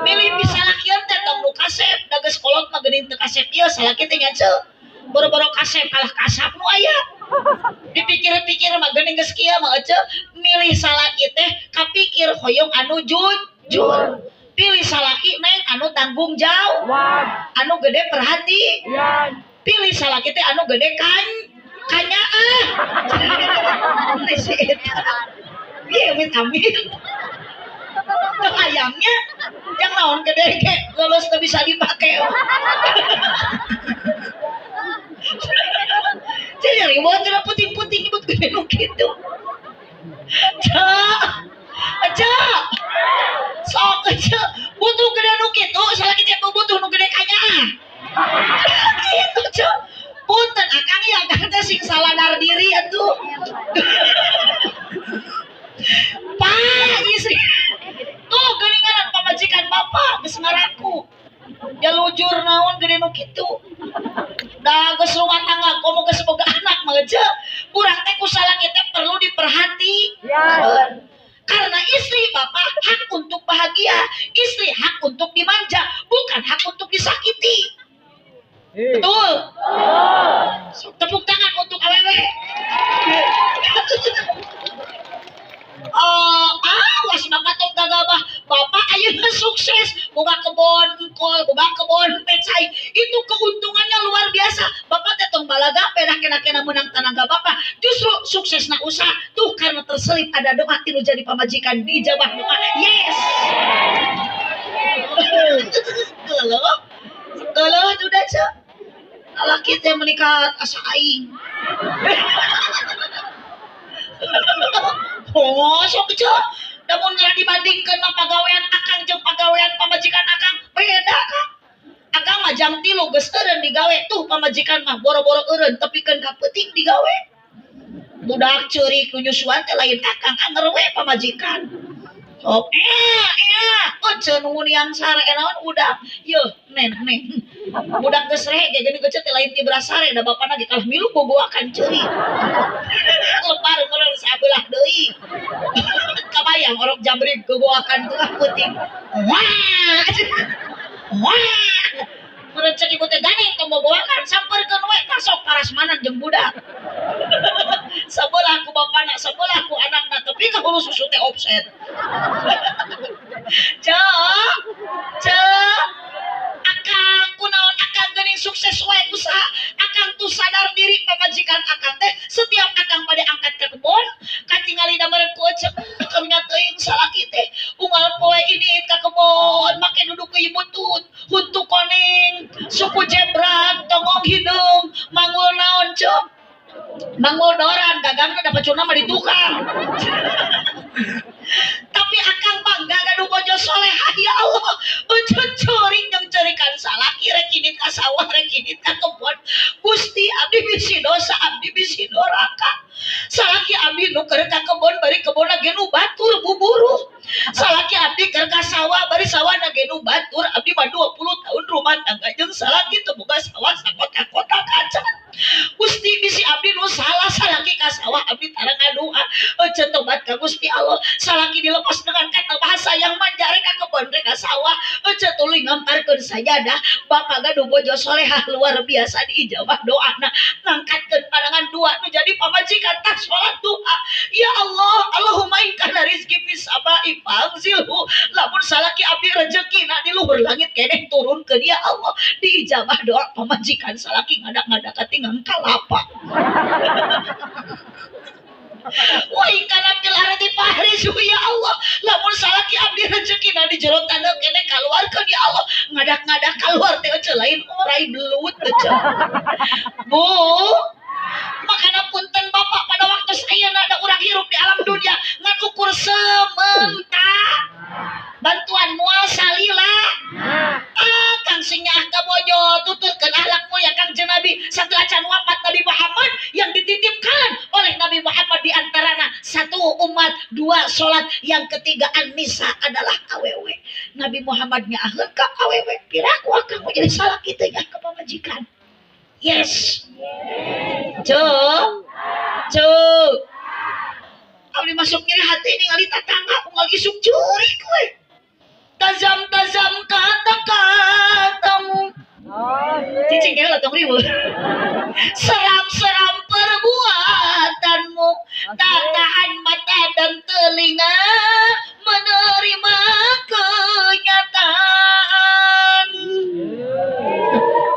Milih bisa lakian teh tong nu kasep, da geus kolot mah geuning teu kasep ieu salaki teh nya ceu. Boro-boro kasep kalah kasap nu aya. Dipikir-pikir mah geuning geus kieu mah ece, milih salaki teh kapikir hoyong anu jujur. Pilih salaki neng anu tanggung jawab, anu gede perhatian. Pilih salaki teh anu gede kan kanyaah. Iya amit amit. Tuh ayamnya yang naon gede ke lulus teu bisa dipake. Jadi ribut cenah puting-puting ibut gede nu kitu. Cak, cak. Sok aja butuh gede nu kitu, salaki teh butuh nu gede kanyaah. Kitu cek. Punten akang ieu akang teh sing saladar diri atuh. Pak istri. Tuh geuningan pamajikan bapak geus ngaraku. Jalujur naon gede nu kitu. Da geus rumah tangga komo geus boga anak mah cek. Urang teh ku salaki teh perlu diperhatikan. Karena istri bapak hak untuk bahagia, istri hak untuk dimanja, bukan hak untuk disakiti. Betul? Tepuk tangan untuk awewe. Awas bapak tong gagabah, bapak ayeuna sukses, boga kebon engkol, boga kebon pecai, itu keuntungannya luar biasa. Bapak teh tong balaga pedah kena-kena menang tanaga bapak, justru suksesna usaha tuh karena terselip ada doa tinu jadi pamajikan diijabah doa. Yes. Geuleuh. Geuleuh udah ceu. Lalaki teh menikah asa aing. Oh, sok ceu. Namun ngarah dibandingkeun mah pagawean akang jeung pagawean pamajikan akang beda Kang. Akang mah jam 3 geus eureun digawe, tuh pamajikan mah boro-boro eureun tepikeun ka peuting digawe. Budak ceurik nu nyusuan teh lain akang, anger we pamajikan. Sok eceu nu yang sare naon udah. Yeuh, nen nen. Budak geus rehe ge geuning eceu teh lain ti beras sare da bapana ge kalah milu boboakan ceurik. Lebar meureun sabelah deui. Kabayang orok jabrik gogoakan tengah peuting. Wah. Wah. Meureun cek ibu teh gandeng tong boboakan sampeurkeun we tah sok parasmanan jeung budak. Sabelah ku bapana, sabelah ku anakna tapi ka hulu susu teh offset. Cek. Cek. Akang kunaon akang geuning sukses wae usaha. Akang tuh sadar diri pamajikan akang teh setiap akang bade angkat ke kebon katingali da meureun ku eceu keur teuing salaki teh unggal poe ini ka kebon make duduk ke butut huntu koning suku jebrak tongong hideung manggul naon ceu manggul doran gagangna da pacuna mah di tukang. Tapi akang bangga gaduh bojo solehah ya Allah. Eceu ceurik jeung ceurikan salaki rek indit ka sawah rek indit ka kebon. Gusti abdi bisi dosa abdi bisi doraka. Salaki abdi nu keur ka kebon bari kebonna ge nu batur buburuh. Salaki abdi keur ka sawah bari sawahna ge nu batur. Abdi mah 20 tahun rumah tangga jeung salaki teu boga sawah sakotak-kotak acan. Gusti bisi abdi nu salah salaki ka sawah abdi tara ngadua. Eceu tobat ka Gusti Allah. Salaki dilepas dengan kata bahasa yang manja rek ka kebon rek ka sawah. Eceu tuluy ngamparkeun sajadah. Bapak gaduh bojo solehah luar biasa diijabah doana. Ngangkatkeun pandangan dua nu jadi pamajikan tak salat doa. Ya Allah, Allahumma in kana rizki fis sama'i fangzilhu. Lamun salaki abdi rezekina di luhur langit keneh turunkeun ya Allah. Diijabah doa pamajikan salaki ngadak-ngadak katingang kalapa. Wa in kana fil ardi fahrisu ya Allah. Lamun salaki abdi rezekina di jero taneuh keneh kaluarkeun ya Allah. Ngadak-ngadak kaluar teh eceu lain orai belut eceu. Bu. dunia ngan ukur sementara. Bantuan moal salila. Ah, kang sing nyaah ka bojo tuturkeun akhlak mulia Kangjeng Nabi satu acan wafat Nabi Muhammad yang dititipkan oleh Nabi Muhammad di antarana satu umat, dua salat, yang ketiga an-nisa adalah awewe. Nabi Muhammad nyaaheun ka awewe, piraku akang jadi salah kitu nya ka pamajikan. Yes. Cuk. Cuk. Abdi masuk nyeri hati ningali tatangga unggal isuk curi we. Tazam-tazam kata-katamu. Cicing kayaknya tong ribu. Seram-seram perbuatanmu. Tak tahan mata dan telinga menerima kenyataan.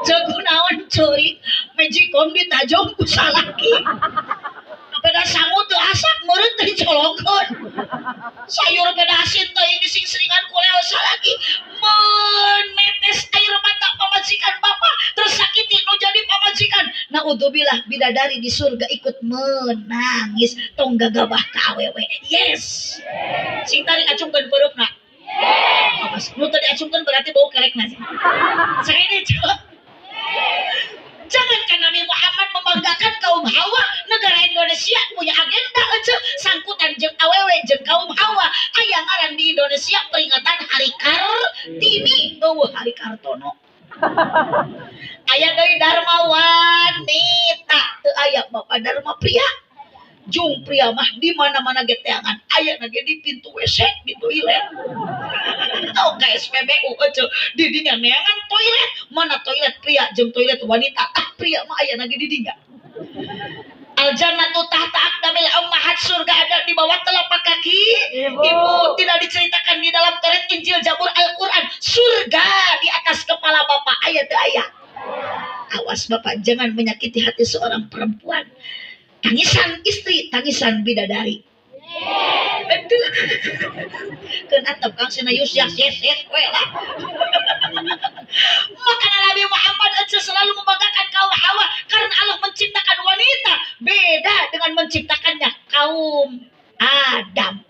Jago naon curi, magicom ditajong ku salaki. Peda sangu teu asak meureun teh dicolokeun. Sayur peda asin teh dising-seringan ku leo salaki. Menetes air mata pamajikan bapak tersakiti nu jadi pamajikan. Naudzubillah bidadari di surga ikut menangis tong gagabah ka awewe. Yes. Sing tarik acungkeun peurupna. Awas, nu teu diacungkeun berarti bau kerekna. Saene cok. Jangankan Nabi Muhammad membanggakan kaum Hawa, negara Indonesia punya agenda aja sangkutan jeung awewe jeung kaum Hawa. Aya ngaran di Indonesia peringatan Hari Kartini, eueuh Hari Kartono. Aya deui Dharma wanita, teu aya Bapak Dharma pria. Jung pria mah di mana-mana ge teangan, aya na ge di pintu WC, di toilet. Tau ka SPBU aja, di dinya neangan toilet, mana toilet pria jeung toilet wanita, ah pria mah aya na ge di dinya. Al jannatu tahta aqdamil ummahat, surga ada di bawah telapak kaki ibu. Ibu tidak diceritakan di dalam Taurat, Injil, Zabur, Al-Qur'an. Surga di atas kepala bapak aya teu aya. Awas bapak jangan menyakiti hati seorang perempuan. Tangisan istri, tangisan bidadari. Aduh. Keun atep Kang Sina Yus yes yes yes we lah. Maka Nabi Muhammad aja selalu membanggakan kaum Hawa karena Allah menciptakan wanita beda dengan menciptakannya kaum Adam.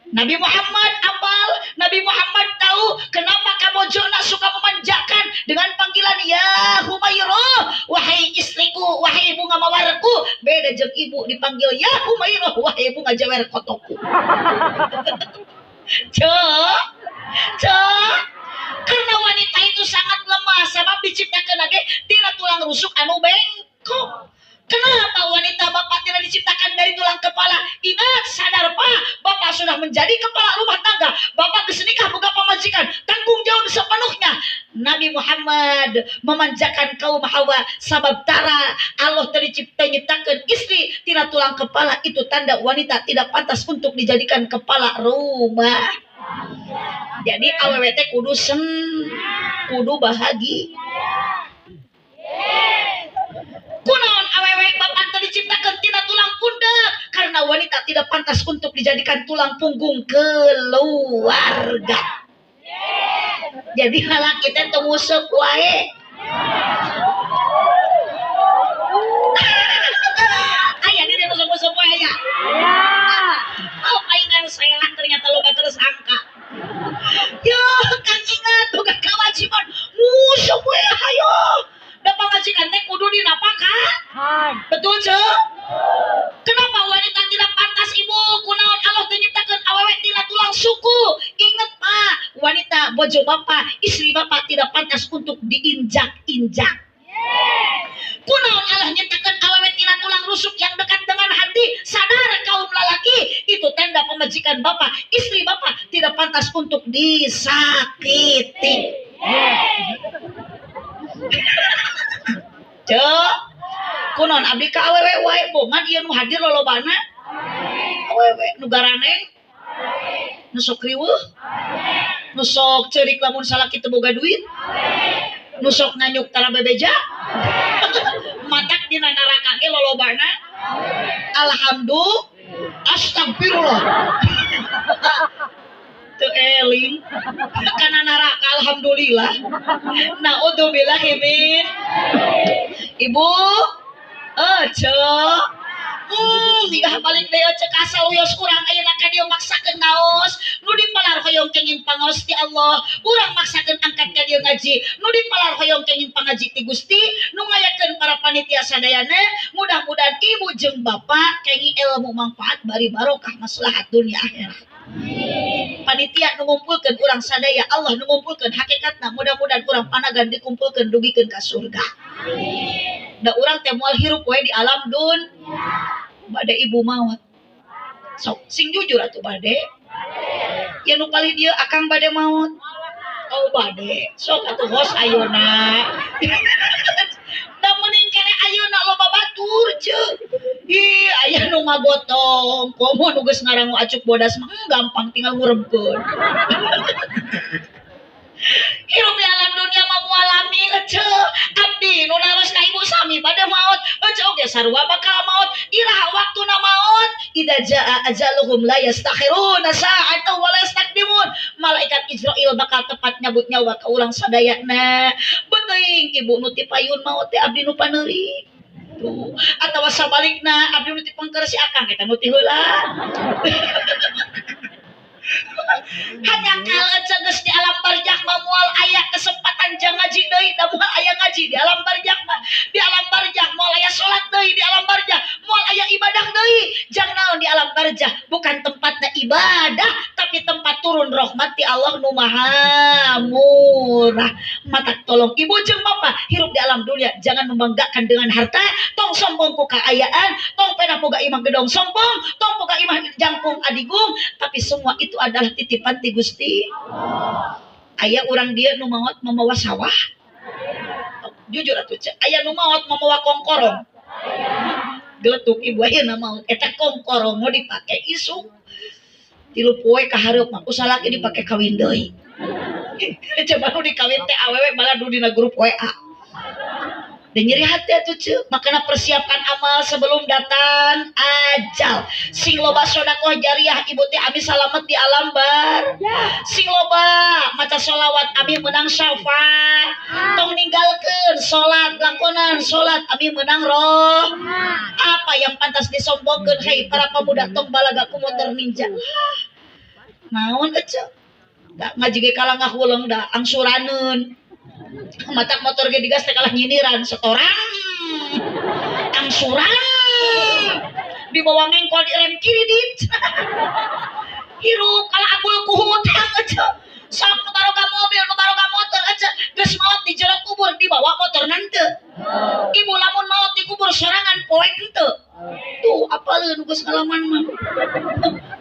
Nabi Muhammad apal, Nabi Muhammad tahu kenapa kabojona suka memanjakan dengan panggilan ya Humairah, wahai istriku, wahai bunga mawarku. Beda jeung ibu dipanggil ya Humairah, wahai bunga jawer kotoku. Cek, cek. Karena wanita itu sangat lemah sebab diciptakan lagi tina tulang rusuk anu bengkok. Kenapa wanita bapak tidak diciptakan dari tulang kepala? Ingat, sadar pak, bapak sudah menjadi kepala rumah tangga. Bapak geus nikah boga pamajikan, tanggung jawab sepenuhnya. Nabi Muhammad memanjakan kaum Hawa sabab tara Allah tadi nyiptakeun istri tina tulang kepala, itu tanda wanita tidak pantas untuk dijadikan kepala rumah. Jadi awewe teh kudu sen, kudu bahagia. Kunaon awewe bapak teu diciptakeun tina tulang pundak? Karena wanita tidak pantas untuk dijadikan tulang punggung keluarga. Jadi lalaki teh teu nguseup wae. Aya di dieu nguseup wae aya. Oh, paingan saya ternyata loba tersangka. Yo, Kang ingat boga kewajiban nguseup wae hayo. Da pamajikan teh kudu dinapakahan. Betul, Ceu? Kenapa wanita tidak pantas ibu? Kunaon Allah teu nyiptakeun awewe tina tulang suku. Ingat Pak, wanita bojo bapak, istri bapak tidak pantas untuk diinjak-injak. Kunaon Allah nyiptakeun awewe tina tulang rusuk yang dekat dengan hati. Sadar kaum lalaki, itu tanda pemajikan bapak, istri bapak tidak pantas untuk disakiti. Cek, kunaon abdi ka awewe wae bongan ieu nu hadir lolobana awewe nu garaneng, nu sok riweuh, nu sok ceurik lamun salaki teu boga duit, nu sok nganyuk tara bebeja, matak dina neraka ge lolobana. Alhamdulillah, astagfirullah. Teu eling kana neraka alhamdulillah. Naudzubillahi min. Ibu, cek, Nigah balik deui cek asal wios urang ayeuna ka dieu maksakeun ngaos nu dipalar hoyong kenging pangaos ti Allah, urang maksakeun angkat ka dieu ngaji nu dipalar hoyong kenging pangaji ti Gusti nu ngayakeun para panitia sadayana. Mudah-mudahan ibu jeung bapak kenging ilmu manfaat bari barokah maslahat dunia akhirat. Panitia nu ngumpulkeun urang sadaya, Allah nu ngumpulkeun hakikatna, mudah-mudahan urang panagan dikumpulkeun dugikeun ka surga. Da urang teh moal hirup we di alam dun. Bade ibu maot. Sok sing jujur atuh bade. Ya nu palih dieu akang bade maot. Oh bade. Sok atuh hos ayeuna. Da meuning keneh ayeuna loba batur ceuk. Ih aya nu ngagotong, komo nu geus ngarangu acuk bodas mah gampang tinggal ngurebkeun. Hirup di alam dunia mah moal lami ece. Abdi nu naros ka ibu sami bade maot. Ece oge sarua bakal maot. Iraha waktuna maot. Idza jaa ajaluhum la yastakhiruna sa'atan wa la yastaqdimun. Malaikat Israil bakal tepat nyabut nyawa ka urang sadayana. Beuteung ibu nu ti payun maot teh abdi nu paneuri. Tuh. Atawa sabalikna abdi nu ti pengker si akang eta nu ti heula. Hanya kalau geus di alam barjah mah moal aya kesempatan jang ngaji deui, da moal aya ngaji di alam barjah mah. Di alam barjah moal aya salat deui, di alam barjah moal aya ibadah deui. Jang naon di alam barjah bukan tempatna ibadah tapi tempat turun rahmat ti Allah nu maha murah. Mata tolong ibu jeung bapak hirup di alam dunia jangan membanggakan dengan harta, tong sombong ku kaayaan, tong pena boga imah gedong sombong, tong boga imah jangkung adigung, tapi semua itu adalah titipan ti Gusti. Aya urang dia nu maot mamawa sawah. Jujur atuh cek, aya nu maot mamawa kongkorong. Geletuk ibu ayeuna maot eta kongkorong mau dipake isuk. Tilu poe ka hareup mah usalaki dipake kawin deui. Coba nu dikawin teh awewe malah nu dina grup WA. Dan nyeri hati atuh cek, makana persiapkan amal sebelum datang ajal. Sing loba sodakoh jariah ibu teh abi salamet di alam bar. Sing loba maca solawat abi menang syafaat. Tong ninggalkeun salat, lakonan salat abi menang roh. Apa yang pantas disombongkeun hei para pemuda tong balaga ku motor ninja. Naon ece? Da ngaji ge kalah ngahuleng da angsuraneun. Matak motor ge digas teh kalah nyindiran setoran angsuran dibawa ngengkol di rem kiri dit. Hirup kalah abul ku hutang ece. Sok nu baroga mobil nu baroga motor ece geus maot di jero kubur dibawa motor nante. Ibu lamun maot di kubur sorangan poek henteu. Tuh apaleun geus ngalaman mah.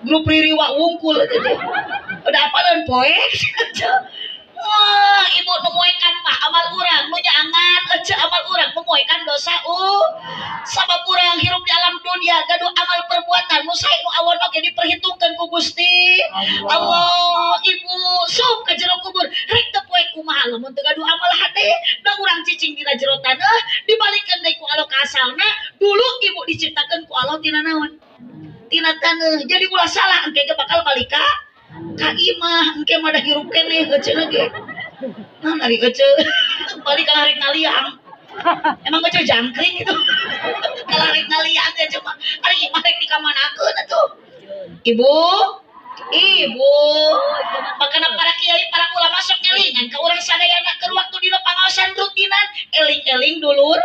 Grup ririwa wungkul teh. Udah apaleun poek ece. Wah, ibu nu moekan mah amal urang, nu nyaangan ece amal urang, nu moekan dosa sabab urang hirup di alam dunia gaduh amal perbuatan nu sae nu awon oge diperhitungkeun ku Gusti Allah. Ibu sup ka jero kubur rek teu poe kumaha lamun teu gaduh amal hade, da urang cicing dina jero taneuh dibalikeun deui ku Allah ka asalna. Dulu ibu diciptakeun ku Allah tina naon? Tina taneuh. Jadi ulah salah engke ge bakal balik ka imah, engke mah da hirup keneh eceuna ge. Nah, ari ece balik kalah rek ngaliang. Emang ece jangkring gitu. Kalah rek ngaliang ge cuma ari imah rek dikamanakeun atuh. Ibu, ibu, makana para kiai, para ulama sok ngelingan ka urang sadayana keur waktu dina pangaosan rutinan, eling-eling dulur.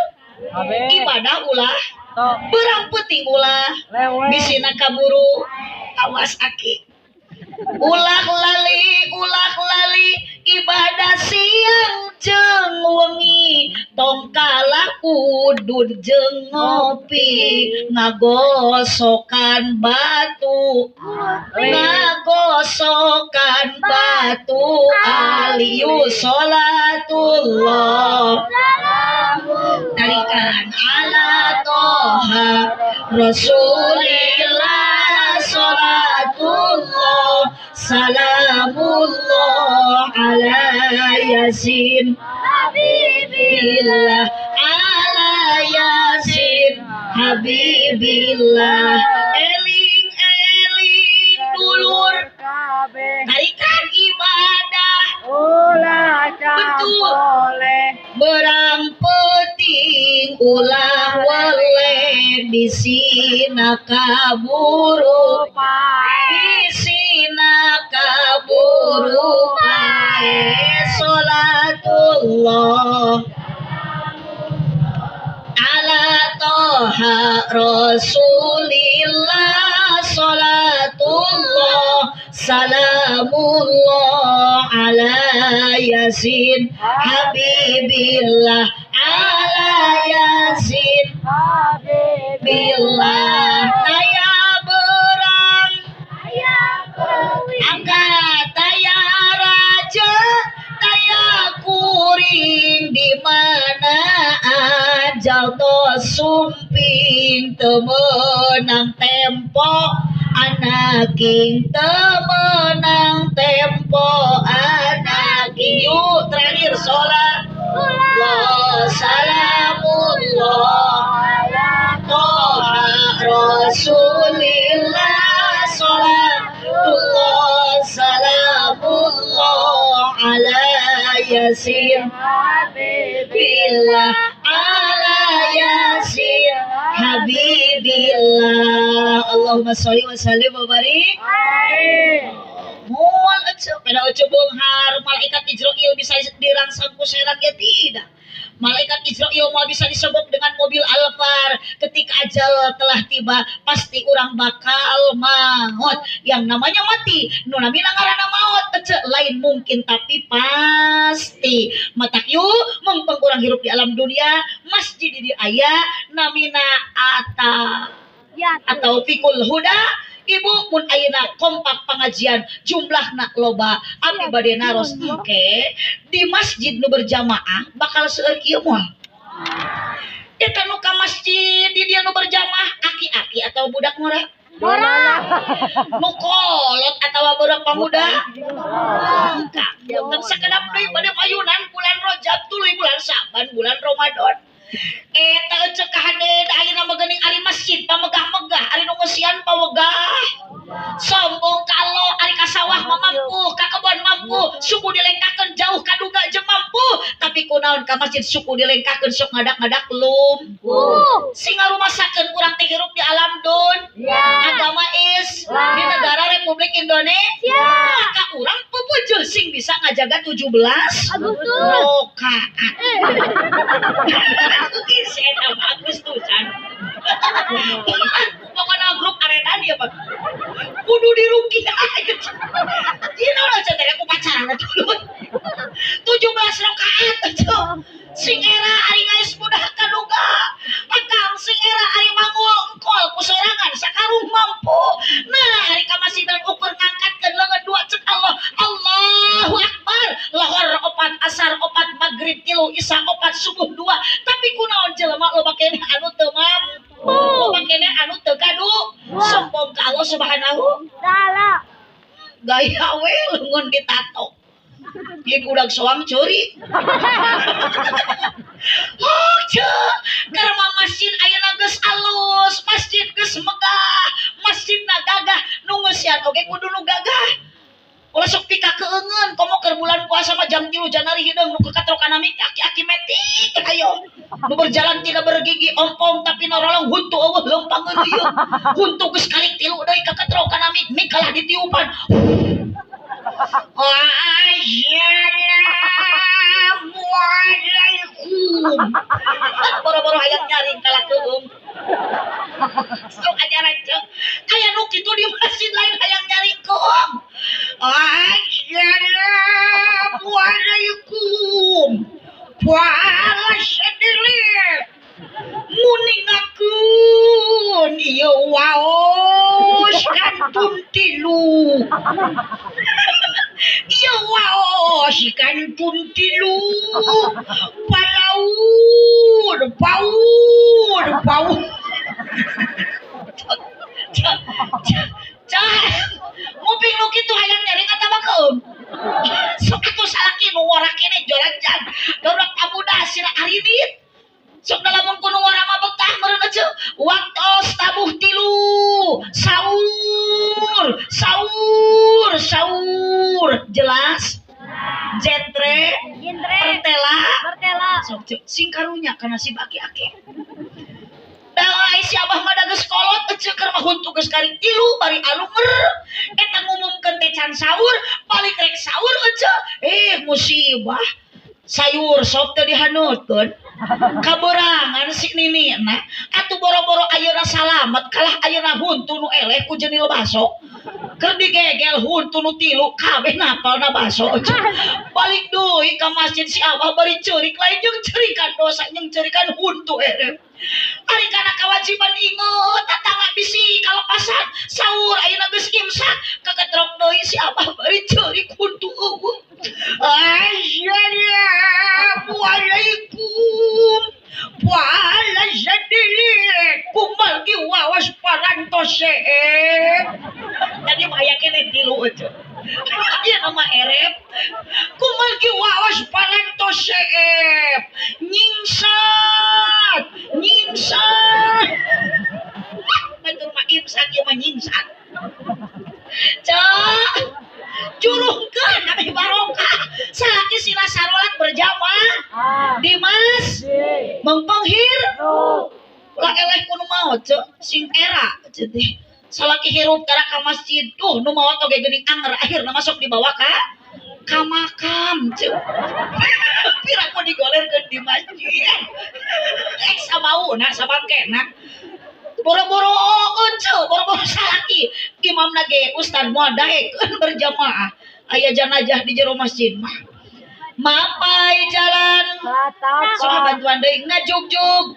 Ibadah ulah, berang peuting ulah, bisina kaburu, awas aki. Ulah lali ibadah siang jeung wengi, tong kalah udud jeung ngopi, ngagosokan batu, ngagosokan batu, aliyu sholatullah, tarikan ala toha Rasulillah sholatullah salamullah ala yasin habibillah, ala yasin habibillah. Eling eling dulur tarikan ibadah ulah betul berang peting ulah weleh Bisina kaburu bisina kaburu pae salatullah ala toha rasulillah salatullah salamullah ala yasin habibillah ala yasin habibillah taya berang angkat taya raja taya kuring di mana ajal to sumping temenang tempo anaking temenang tempo anaking yuk terakhir sholat Allah salamullah toha rasulillah salatullah salamullah ala yasin habibillah ala yasin habibillah. Allahumma sholli wa sallim wa barik. Mual ece pada ece beunghar malaikat Israil bisa dirangsang ku seran ya tidak. Malaikat Israil mau bisa disebut dengan mobil Alphard. Ketika ajal telah tiba pasti orang bakal maut. Yang namanya mati nu namina ngaranna maut ece lain mungkin tapi pasti. Matak yuk mengpeng urang hirup di alam dunia masjid di aya namina ata atau fikul huda. Ibu mun ayeuna kompak pengajian jumlahna loba abdi bade naros engke di masjid nu berjamaah bakal seueur kieu moal. Eta nu ka masjid di dieu nu berjamaah aki-aki atau budak ngora? Ngora. Nu kolot atawa budak pamuda? Engka. Punten sakedap deui bade mayunan bulan Rajab tuluy bulan Sa'ban bulan Ramadan. Eta ece kahade ayeuna mah geuning ari masjid pamegah-megah ari nu ngeusian pawegah sombong kalau ari ka sawah mah mampu ka kebon mampu suku dilengkakeun jauh kaduga jeung mampu tapi kunaon ka masjid suku dilengkakeun sok ngadak-ngadak lumpuh sing ngarumasakeun urang teh hirup di alam dunya agama is di negara Republik Indonesia maka urang pupujuh sing bisa ngajaga 17 Agustus rakaat. Eta Agustusan. Pokoknya grup arenan ya Pak. Kudu dirugi. Ieu naon cenah teh upacara dulu. 17 rakaat atuh. Sing era ari ngais mudah kaduga. Akang sing era ari mangul engkol ku sorangan sakarung mampu. Nah ari ka masjidan ukur ngangkatkeun leungeun dua cek Allah. Allahu Akbar. Lohor opat, asar opat, maghrib tilu, isya opat, subuh dua. Tapi kunaon jelema loba keneh anu teu mampu. Loba keneh anu teu kadu. Sombong ka Allah Subhanahu taala. Gaya we leungeun ditato. Yen udag soang curi. Oh, ceu, karena masjid ayeuna geus alus, masjid geus megah, masjidna gagah, nu ngeusian oge kudu nu gagah. Ulah sok pika keungeun, komo keur bulan puasa mah jam 3 janari hideung nu kekatrokan ami aki-aki metik ayo. Nu berjalan tidak bergigi ompong tapi norolong huntu eueuh leumpang ieu. Huntu geus kalik tilu deui kakatrokan ami mik kalah ditiupan. Assalamualaikum. Boro-boro hayang nyaring kalah keung. Sok ajaran cek. Aya nu kitu di masjid lain hayang nyaring keung. Assalamualaikum. Balas sedilit. Muningakeun ieu waos kantun tilu. Ieu waos kantun tilu. Palaur, paur, paur. Cah, nguping nu kitu hayang nyaring atawa keum. Sok atuh salaki nu ngora keneh joranjang. Budak pamuda sira arinit. Sok lamun ku nu ngora mah betah meureun ece. Waktos tabuh tilu. Saur, saur, saur. Jelas? Jentre, Jentre. Pertela, Pertela. Sok sing karunya kana si aki-aki. Da ai si abah ece keur mah huntu geus karing tilu bari alunger eta ngumumkeun teh can sahur balik rek sahur ece musibah sayur sop teh dihanutkeun kaberangan si nini na atuh boro-boro ayeuna salamet kalah ayeuna huntu nu eleh ku jenil baso keur digegel huntu nu tilu kabeh napalna baso balik deui ka masjid si abah bari ceurik lain jeung ceurikan dosa jeung ceurikan huntu erep ari kana kewajiban inget tatangga bisi kalepasan sahur ayeuna geus imsak kaketrok deui si abah bari ceurik huntu eueuh. Assalamualaikum. Wala sadilik kumal giwawas parantose. Tadi mah aya keneh tilu aja. Ieu nama erep. Kumal giwawas parantose. Nyingsat, nyingsat. Batur mah imsak ieu mah nyingsat. Cak jurungkeun ame barokah salaki sila sarolat berjamaah di mas mengpenghir ulah eleh ku nu maot ceu sing era ceu teh salaki hirup tara ka masjid tuh nu maot oge geuning anger akhirna masuk dibawa ka makam ceu pira ku digolerkeun di masjid ek samauna sabangkena boro-boro ece boro-boro salaki imam nage ustad moal daekeun berjamaah aya janajah di jero masjid mah mapai jalan sok bantuan deui ngajugjug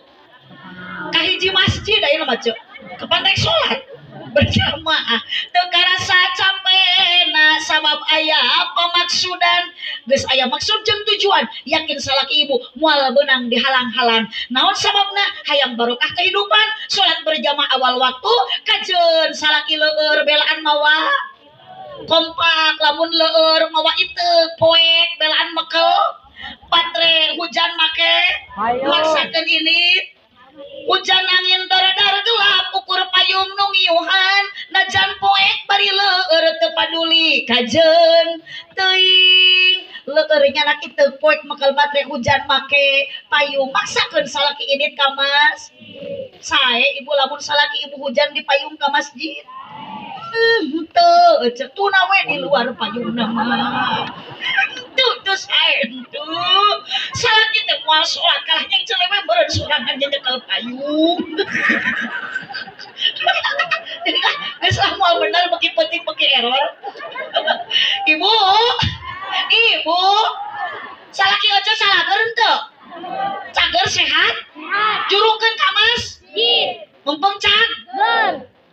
ka hiji masjid ayeuna mah ceu kapan rek salat berjamaah teu karasa capena sabab aya pamaksudan geus aya maksud jeung tujuan yakin salaki ibu moal beunang dihalang-halang naon sababna hayang barokah kehidupan salat berjamaah awal waktu kajeun salaki leueur belaan mawa kompak lamun leueur mawa iteuk poek belaan mekel patre hujan make maksakeun ini hujan angin daradar gelap ukur payung nu ngiuhan najan poek bari leueur teu paduli kajeun teuing leueur nyanak iteuk poek mekel batre hujan make payung maksakeun salaki indit ka mas sae ibu lamun salaki ibu hujan di payung ka masjid henteu ece tuna we di luar payungna mah henteu teu sae henteu salaki teh moal salat kalah jeung celewe meureun sorangan jeung nyekel payung geus lah moal bener beki penting beki error ibu ibu salaki ece salager henteu cager sehat jurungkeun ka masjid mumpung cag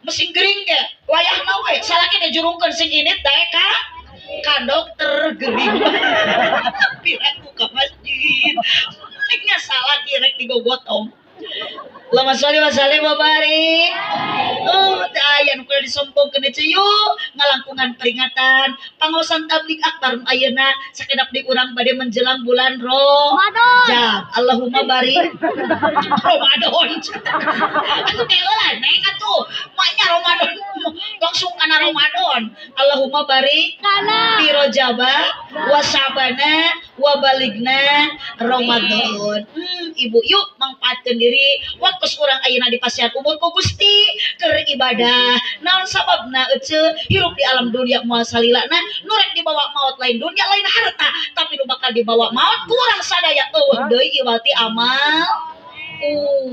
mesin gering ge wayahna we salaki teh jurungkeun sing init daek ka dokter gering piraku ka masjid nya salaki rek digogotong Allahumma sholli wa sallim wa barik. Oh, teh aya nu kudu disompongkeun teh ngalangkungan peringatan pangaosan tabligh akbar nu ayeuna sakedap di urang bade menjelang bulan Ramadan. Allahumma barik Ramadan. Atuh teh heula naik atuh maknya Ramadan langsung kana Ramadan. Allahumma barik fi Rajaba wa Sya'bana wa baligna Ramadan. Ibu yuk mangpaatkeun diri waktu urang ayeuna di pasihan umur ku Gusti keur ibadah. Naon sababna ece hirup di alam dunia moal salilana nu rek dibawa maot lain dunia lain harta tapi nu bakal dibawa maot kurang sadaya eueuh deui iwati amal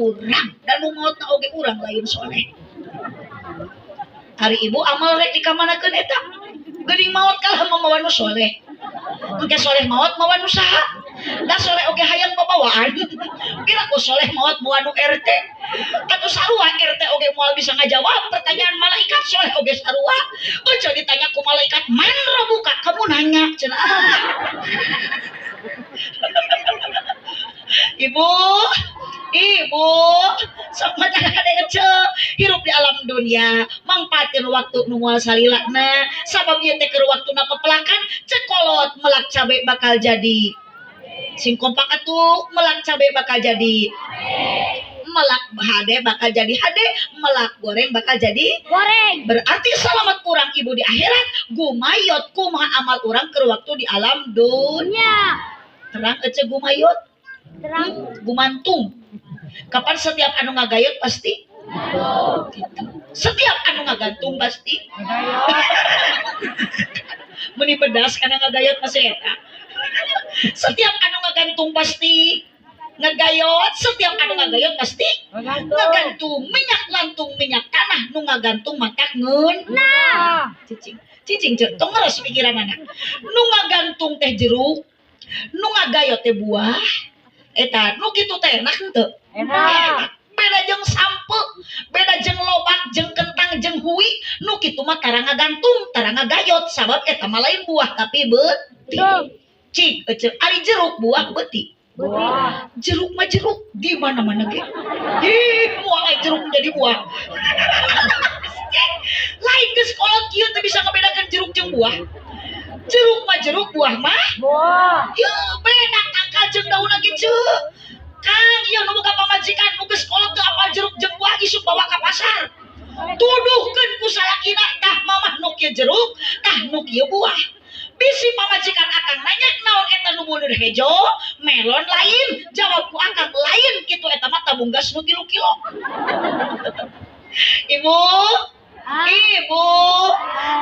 urang dan nu maotna oge urang lain soleh. Hari ibu amal rek dikamanakeun eta geuning maot kalah mamawa nu soleh. Engke soleh maot mawa nu saha? Da soleh oge hayang babawaan. Pira ku soleh maot mawa nu RT. Atuh sarua RT oge moal bisa ngajawab pertanyaan malaikat soleh oge sarua. Ojo ditanya ku malaikat man robuka kamu nanya cenah. Ibu, ibu, sok mata kade ece hirup di alam dunia mangpaatin waktu nu moal salilana sabab ieu teh keur waktuna pepelakan cekolot melak cabe bakal jadi sing kompak atuh melak cabe bakal jadi melak hade bakal jadi hade melak goreng bakal jadi goreng. Berarti selamat urang ibu di akhirat gumayot kumaha amal urang keur waktu di alam dunia. Terang ece gumayot terang gumantung. Kapan setiap anu ngagayot pasti Gitu. Setiap anu ngagantung pasti meni pedas karena ngagayot masih eta. Setiap anu ngagantung pasti ngagayot, setiap anu ngagayot pasti ngagantung. Minyak lantung minyak tanah nu ngagantung matak ngeun. Nah. Cicing, cicing cek tong ngeres pikiran anak. Nu ngagantung teh jeruk, nu ngagayot teh buah. Eta nu kitu teh enak henteu? Enak. Beda jeung sampe, beda jeung lobak, jeung kentang, jeung hui, nu kitu mah tara ngagantung, tara ngagayot sabab eta mah lain buah tapi beuti. Cik, ece, ari jeruk buah beuti. Buah. Jeruk mah jeruk di mana-mana ge. Ih, moal jeruk menjadi buah. Lain geus kolot kieu teu bisa ngebedakeun jeruk jeung buah. Jeruk mah jeruk, buah mah buah. Yeuh, beda tangkal jeung daunna ge ceu. Kang, ieu nu boga pamajikan nu geus kolot teu apal jeruk jeung buah isuk bawa ka pasar. Tuduhkeun ku salakina tah mamah nu kieu jeruk, tah nu kieu buah. Bisi pamajikan akang nanya naon eta nu buleud hejo, melon lain, jawab ku akang lain kitu eta mah tabung gas nu 3 kilo. Ibu, ibu,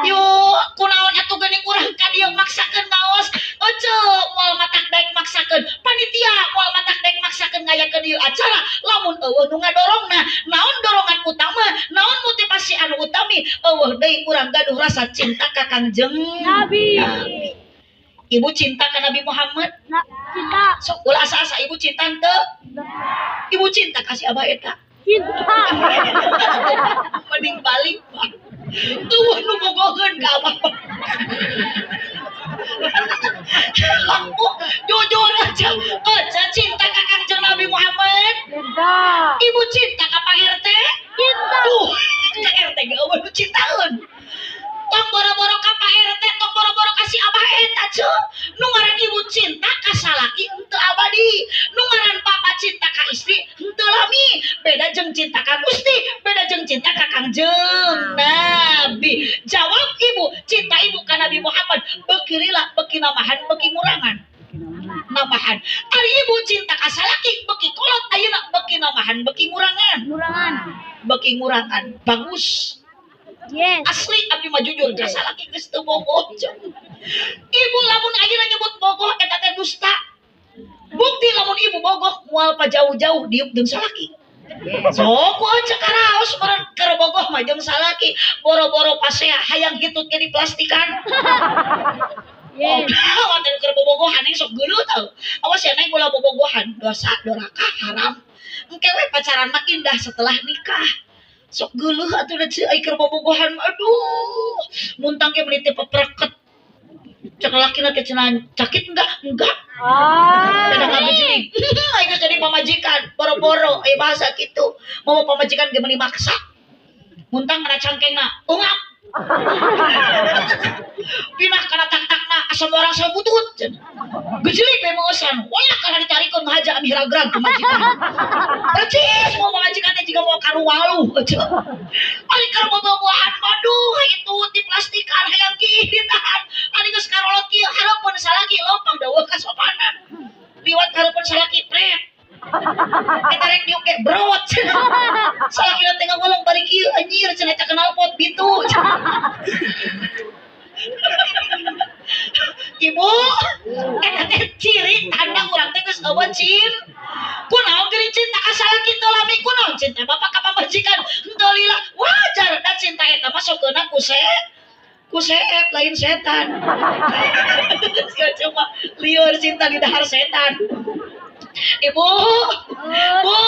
yuk kunaon atuh geuning urang ka dieu maksakeun ngaos, ece moal matak daek maksakeun, panitia moal matak daek maksakeun ngayakeun ieu acara, lamun eueuh nu ngadorongna, naon dorongan utama, naon motivasi anu utami, eueuh deui urang gaduh rasa cinta ka Kangjeng Nabi. Ibu cinta ka Nabi Muhammad? Cinta. Sok ulah asa-asa ibu cinta henteu? Ibu cinta ka si abah eta? Cinta. Mending balik mah. Tuh nu bogoheun ka abah. Aku jujur aja, aja cinta ka Kangjeng Nabi Muhammad. Cinta. Ibu cinta ka Pak RT? Cinta. Tuh, ka RT ge eueuh nu cintaeun. Tong boro-boro ka Pak RT, tong boro-boro ka si abah eta ceu. Nu ngaran ibu cinta ka salaki henteu abadi. Nu ngaran papa cinta ka istri henteu lami. Beda jeung cinta ka Gusti, beda jeung cinta ka Kangjeng Nabi. Jawab ibu, cinta ibu ka Nabi Muhammad beuki lila, beuki namahan, beuki ngurangan. Namahan. Ari ibu cinta ka salaki beuki kolot ayeuna beuki namahan, beuki ngurangan. Ngurangan. Beuki ngurangan. Bagus. Yes. Asli abdi mah jujur ka salaki geus teu bogoh. Ibu lamun ayeuna nyebut bogoh eta teh dusta. Bukti lamun ibu bogoh moal pa jauh-jauh diuk jeung salaki. Sok ku aja karaos meureun keur bogoh mah jeung salaki, boro-boro pasea hayang hitut ge diplastikan. Yes. Oh, teh keur bobogohan sok geuleuh tau. Awas ya neng ulah bobogohan, dosa doraka haram. Engke we pacaran mah indah setelah nikah. Sok geuleuh atuh da ceu ai keur bobogohan aduh muntang ge meuni teh pepreket. Cek lalakina teh cenah cakit enggak? Enggak. Ah. Kada ngabejing. Ai geus jadi pamajikan, boro-boro aya bahasa kitu. Mau pamajikan ge meuni maksa. Muntang kana cangkengna, ungap. Pinah kana tak-takna asa orang sabutut cenah. Gejlik we meusan, wah kana ditarikeun ngahaja amih ragrag pamajikan. Percis mau pamajikan teh jiga mau karuwaluh cenah. Ari keur bobogohan maduh itu diplastikan hayang kieu ditahan. Ari geus karolot kieu hareupeun salaki lempang daweuh kasopanan. Liwat hareupeun salaki pret. Eta rek diuk ge brot cenah. Salakina teh ngawolong bari kieu anjir cenah eta knalpot bitu. Ibu, eta teh ciri tanda urang teh geus eueuh cin. Kunaon geuning cinta ka salaki teu lami, kunaon cinta bapak ka pamajikan henteu lila. Wajar da cinta eta mah sokeuna ku seep lain setan. Cuma lieur cinta di dahar setan. Ibu, Bu,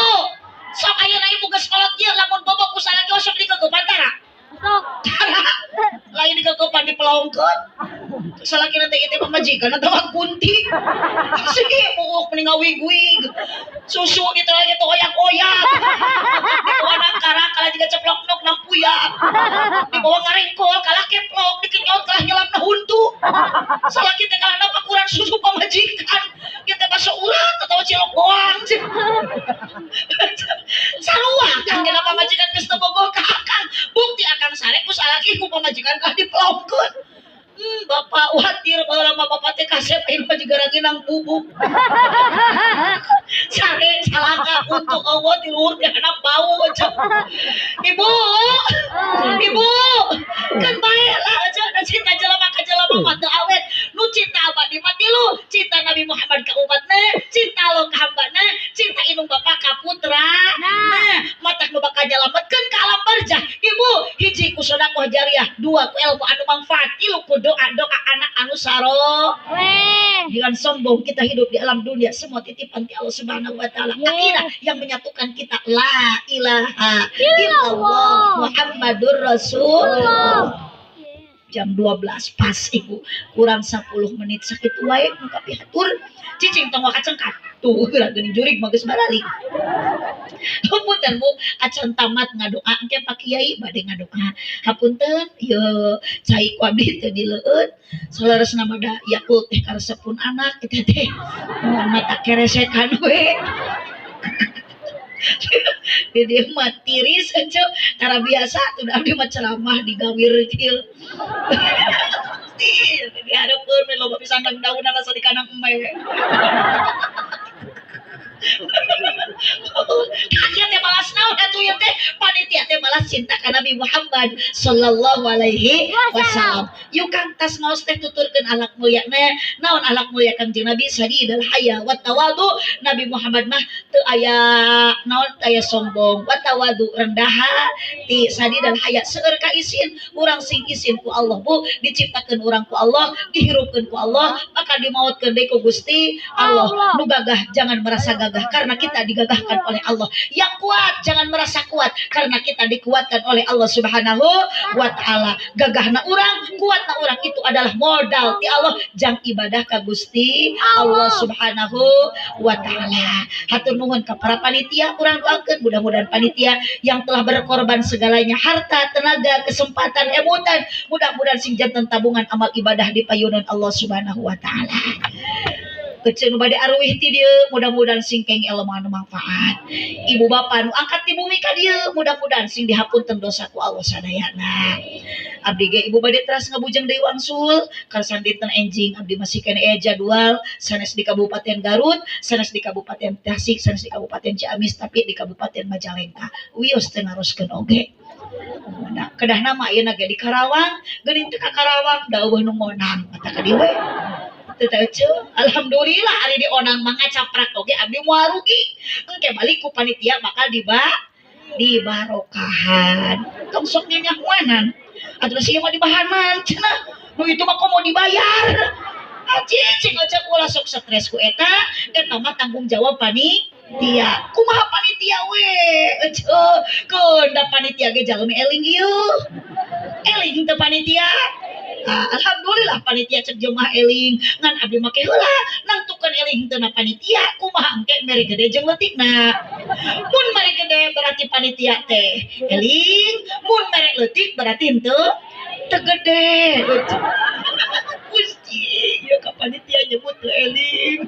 sok ayeuna ibu geus kolot ieu lamun bobo ku salaki osok dikegepan tara. Sok. Tara. Lain dikegepan dipelongkeun. Salaki nanti itu pamajikan atawa kunti. Sige, buuk mending ngawig-wig. Susu gitu lagi tuh oyak-oyak. Dibawa nangkara kalah juga ceplok nok nampuyak. Dibawa ngarengkol kalah keplok, dikenyot kalah nyelap na huntu. Salaki teh kalah napakuran susu pamajikan. Kita bakso urat atau cilok goang. Sarua kang dina pamajikan geus teu bogoh ka akang. Bukti akang sare ku salaki ku pamajikan kalah dipelongkeun. Bapak watir baheula mah bapak teh kasep ayeuna mah jiga ranginang bubuk. Sare salaka untuk eueuh ti luhur ti handap bau. Ibu, ibu, kan bae lah aja da cinta jelema ka jelema mah teu awet. Nu cinta abadi mah tilu, cinta Nabi Muhammad ka umatna, cinta Allah ka hambana, cinta indung bapa ka putra. Nah, matak nu bakal nyalametkeun ka alam barzah. Ibu, hiji ku sedekah jariah, dua ku ilmu anu manfaat, tilu ku doa-doa anak anu saro. Jangan sombong, kita hidup di alam dunia semua titipan ti Allah Subhanahu wa taala. Akidah yang menyatukan kita, la ilaha illallah Muhammadur Rasulullah. Jam 12 pas ibu, kurang 10 menit sakitu wae nu kapihatur. Cicing tong kacengkat. Tuh geura geuning jurig mah geus baralik. Hapunten Bu, acan tamat ngadoa engke Pak Kiai bade ngadoa. Hapunten ieu cai ku abdi teu dileueut. Saleresna mah da Yakult teh karesepun anak eta teh. Mun mata keresekan we. Di dieu mah tiris ece tara biasa tuh abdi mah ceramah digawir kieu. Di hareupeun we loba pisan daun-daunan asa di kanang embe. Ieu teh balas naon atuh ieu teh panitia teh balas cinta ka Nabi Muhammad sallallahu alaihi wasallam. Yuk Kang tas ngaos teh tuturkeun akhlak mulia na. Naon akhlak mulia Kangjeng Nabi? Sadidal haya wa tawadu. Nabi Muhammad mah teu aya naon, teu aya sombong, wa tawadu rendah hati, sadidal haya seueur ka isin, urang sing isin ku Allah Bu, diciptakeun urang ku Allah, dihirupkeun ku Allah, maka dimautkeun deui ku Gusti Allah. Nu gagah jangan merasa gagah karena kita digagahkan oleh Allah. Yang kuat jangan merasa kuat karena kita dikuatkan oleh Allah Subhanahu wa taala. Gagahna urang, kuatna urang itu adalah modal ti Allah jang ibadah ka Gusti Allah Subhanahu wa taala. Hatur nuhun ka para panitia, urang doakeun mudah-mudahan panitia yang telah berkorban segalanya, harta, tenaga, kesempatan, emutan, mudah-mudahan sing janten tabungan amal ibadah di payunan Allah Subhanahu wa taala. Kecil nu bade aruih ti dieu mudah-mudahan sing keng ilmu anu manfaat. Ibu bapa nu angkat di bumi ka dieu mudah-mudahan sing dihapunten dosa ku Allah sadayana. Abdi ge ibu bade teras ngabujeng deui wangsul karsan dinten enjing abdi masih keneh aya jadwal sanes di Kabupaten Garut, sanes di Kabupaten Tasik, sanes di Kabupaten Ciamis, tapi di Kabupaten Majalengka. Wios teu naroskeun oge. Nah, kedah nama ayeuna ge di Karawang, geuning teu ka Karawang da eueuh nu ngonang mata ka dieu we. Alhamdulillah ari di onang mah ngacaprak oge abdi moal rugi. Engke balik ku panitia bakal dibarokahan. Tong sok nyanyahuanan. Atuh sia mah dibahanan cenah. Nu itu mah komo dibayar. Cicing aja ulah sok stres ku eta, eta mah tanggung jawab panitia. Kumaha panitia we? Eceu, keun da panitia ge jalmi eling ieu. Eling teu panitia. Alhamdulillah panitia cek jemaah eling ngan abdi make heula nangtukeun eling teu na panitia kumaha engke mere gede jeung leutikna. Mun mere gede berarti panitia teh eling, mun mere leutik berarti henteu teu gede. Gusti, ieu ka panitia nyebut teu eling.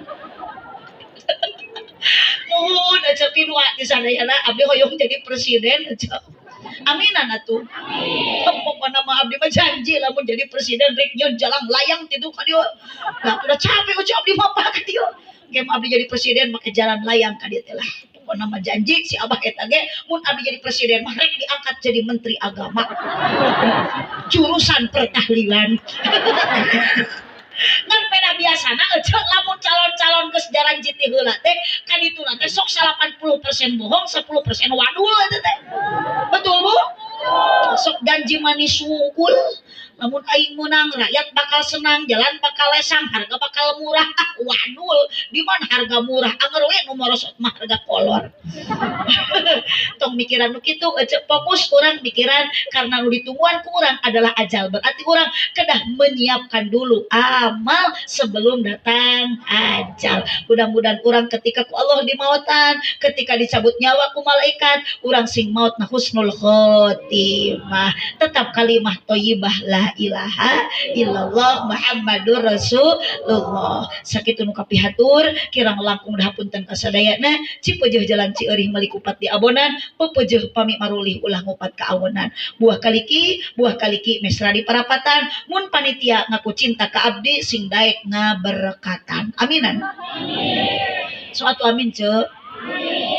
Muhun aja pinua di sadayana abdi hoyong jadi presiden aja. Aminan atuh. Pokokna mah abdi mah janji lamun jadi presiden rek nyeun jalan layang ti ka dieu. Nah, udah capek ucap abdi mah ka dieu. Engke abdi jadi presiden make jalan layang ka dieu teh lah. Pokokna mah janji si abah eta ge mun abdi jadi presiden mah rek diangkat jadi menteri agama. Jurusan pertahlilan. Ngan peda biasana ece lamun calon-calon geus jaranji ti heula teh kadituna teh sok 80% bohong 10% wadul eta teh. Betul Bu? Sok janji manis wungkul lamun aing menang rakyat bakal senang, jalan bakal lesang, harga bakal murah. Ah wadul, di mana harga murah? Anger we nu morosot mah harga kolor. Tong mikiran nu kitu ece fokus urang mikiran karena nu ditungguan ku urang adalah ajal. Berarti urang kedah menyiapkan dulu amal sebelum datang ajal. Mudah-mudahan urang ketika ku Allah dimautan, ketika dicabut nyawa ku malaikat, urang sing maut na husnul khotimah. Tetap kalimah thayyibah la ilaha illallah Muhammadur Rasulullah. Sakitu nu kapihatur kirang langkung dahapunten kasadayana cipeujeih jalan Cieurih meuli kupat di abonan, pepeujeih pami marulih ulah ngupat ka awonan. Buah kaliki mesra di parapatan, mun panitia ngaku cinta ka abdi sing daek ngaberkatan. Aminan. Amin. So atuh amin ce.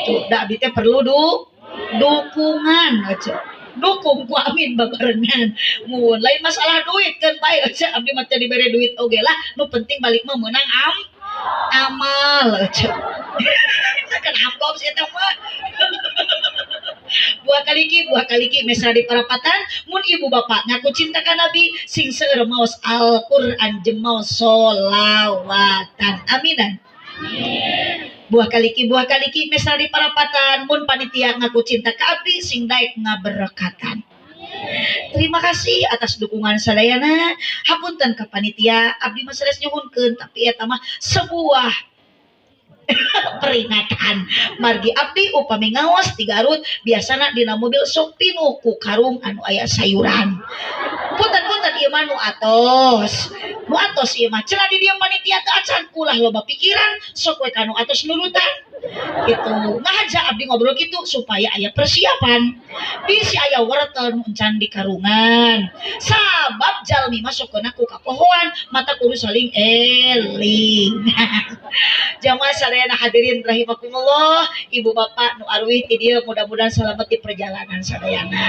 Tuh da abdi teh perlu du. Dukungan aja. Dukung ku amin babarengan. Mun lain masalah duit kan bae aja abdi mah teu dibere duit oge lah, nu penting balik mah meunang amal aja. Kan amplop sih eta mah. Buah kaliki mesra di parapatan mun ibu bapak ngaku cinta ka Nabi sing seueur maos Al-Qur'an jeung maos solawatan. Aminan. Buah kaliki mesra di parapatan mun panitia ngaku cinta ka abdi sing daek ngaberekatan. Terima kasih atas dukungan sadayana. Hapunten ka panitia abdi mah sanes nyuhunkeun tapi eta mah sebuah peringatan. Margi abdi upami ngaos di Garut biasana dina mobil sok pinuh ku karung anu aya sayuran. Punten-punten ieu mah nu atos. Nu atos ieu mah cenah di dieu panitia teu acan ulah loba pikiran sok we ka nu atos nurutan. Gitu. Ngahaja abdi ngobrol kitu supaya aya persiapan. Bisi aya wortel nu encan di karungan. Sabab jalmi mah sok ku kapohoan mata kudu saling eling. Jamaah sadayana hadirin rahimakumullah, ibu bapak nu arwih ti dieu mudah-mudahan selamat di perjalanan sadayana.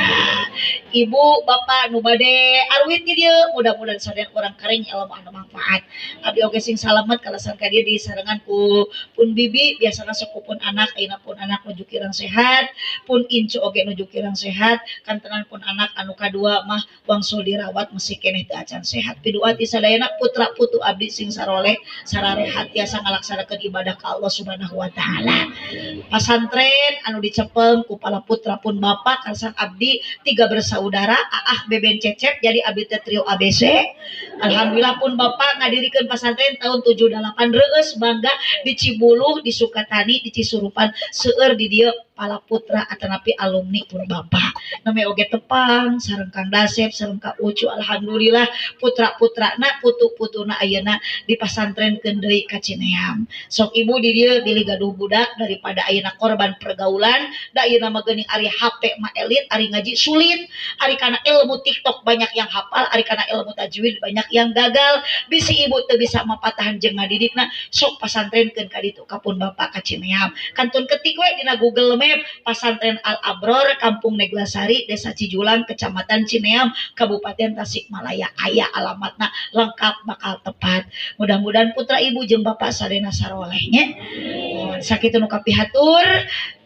Ibu bapak nu bade arwih ti dieu mudah-mudahan sadayana urang kareng ilmu anu manfaat. Abdi oge sing salamet kalasan ka dieu disarengan ku pun bibi biasana sok pun anak ayeuna pun anak nuju kirang sehat, pun incu oge nuju kirang sehat, kantenan pun anak anu kadua mah wangsul dirawat masih keneh teu acan sehat. Pidua ti sadayana putra putu abdi sing saroleh sararehat tiasa ngalaksanakeun ibadah ka Allah Subhanahu wa taala. Pasantren anu dicepeng ku pala putra pun bapak karsan abdi 3 bersaudara aah beben cecep jadi abdi teh trio ABC. Alhamdulillah pun bapak ngadirikeun pasantren tahun 78 reueus bangga di Cibuluh, di Sukatani, di Cisurupan seueur di dieu pala putra atanapi alumni pun bapak. Name oge tepang sareng Kang Dasep sareng Kak Ucu alhamdulillah putra-putrana putu-putuna ayeuna di pasantrenkeun deui ka Cineam. Sok ibu di dieu bilih gaduh budak daripada ayeuna korban pergaulan da ayeuna mah geuning ari HP mah elit ari ngaji sulit ari kana ilmu TikTok banyak yang hafal ari kana ilmu tajwid banyak yang gagal bisi ibu teu bisa mapatahan jeung ngadidikna sok pasantrenkeun ka ditu ka pun bapak ka Cineam. Kantun ketik we dina Google Map Pasantren Al Abror Kampung Neglasari Desa Cijulang Kecamatan Cineam Kabupaten Tasikmalaya aya alamatna lengkap bakal tepat. Mudah-mudahan putra ibu jeung bapak sadayana saroleh nya. Sakitu nu kapihatur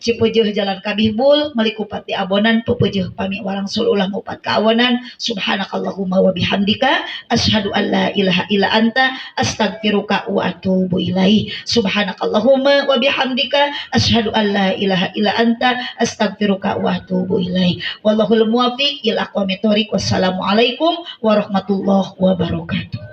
cipeujeuh jalan kabihbul meuli kupat di abonan pepeujeuh pami warangsul ulah ngupat kaawanan. Subhanakallahumma wa bihamdika asyhadu an la ilaha illa anta astaghfiruka wa atubu ilaih. Subhanakallahumma wa bihamdika asyhadu an la ilaha illa anta astaghfiruka wa atubu ilaih. Wallahul muwaffiq ila aqwamit thoriq. Wassalamualaikum warahmatullahi wabarakatuh.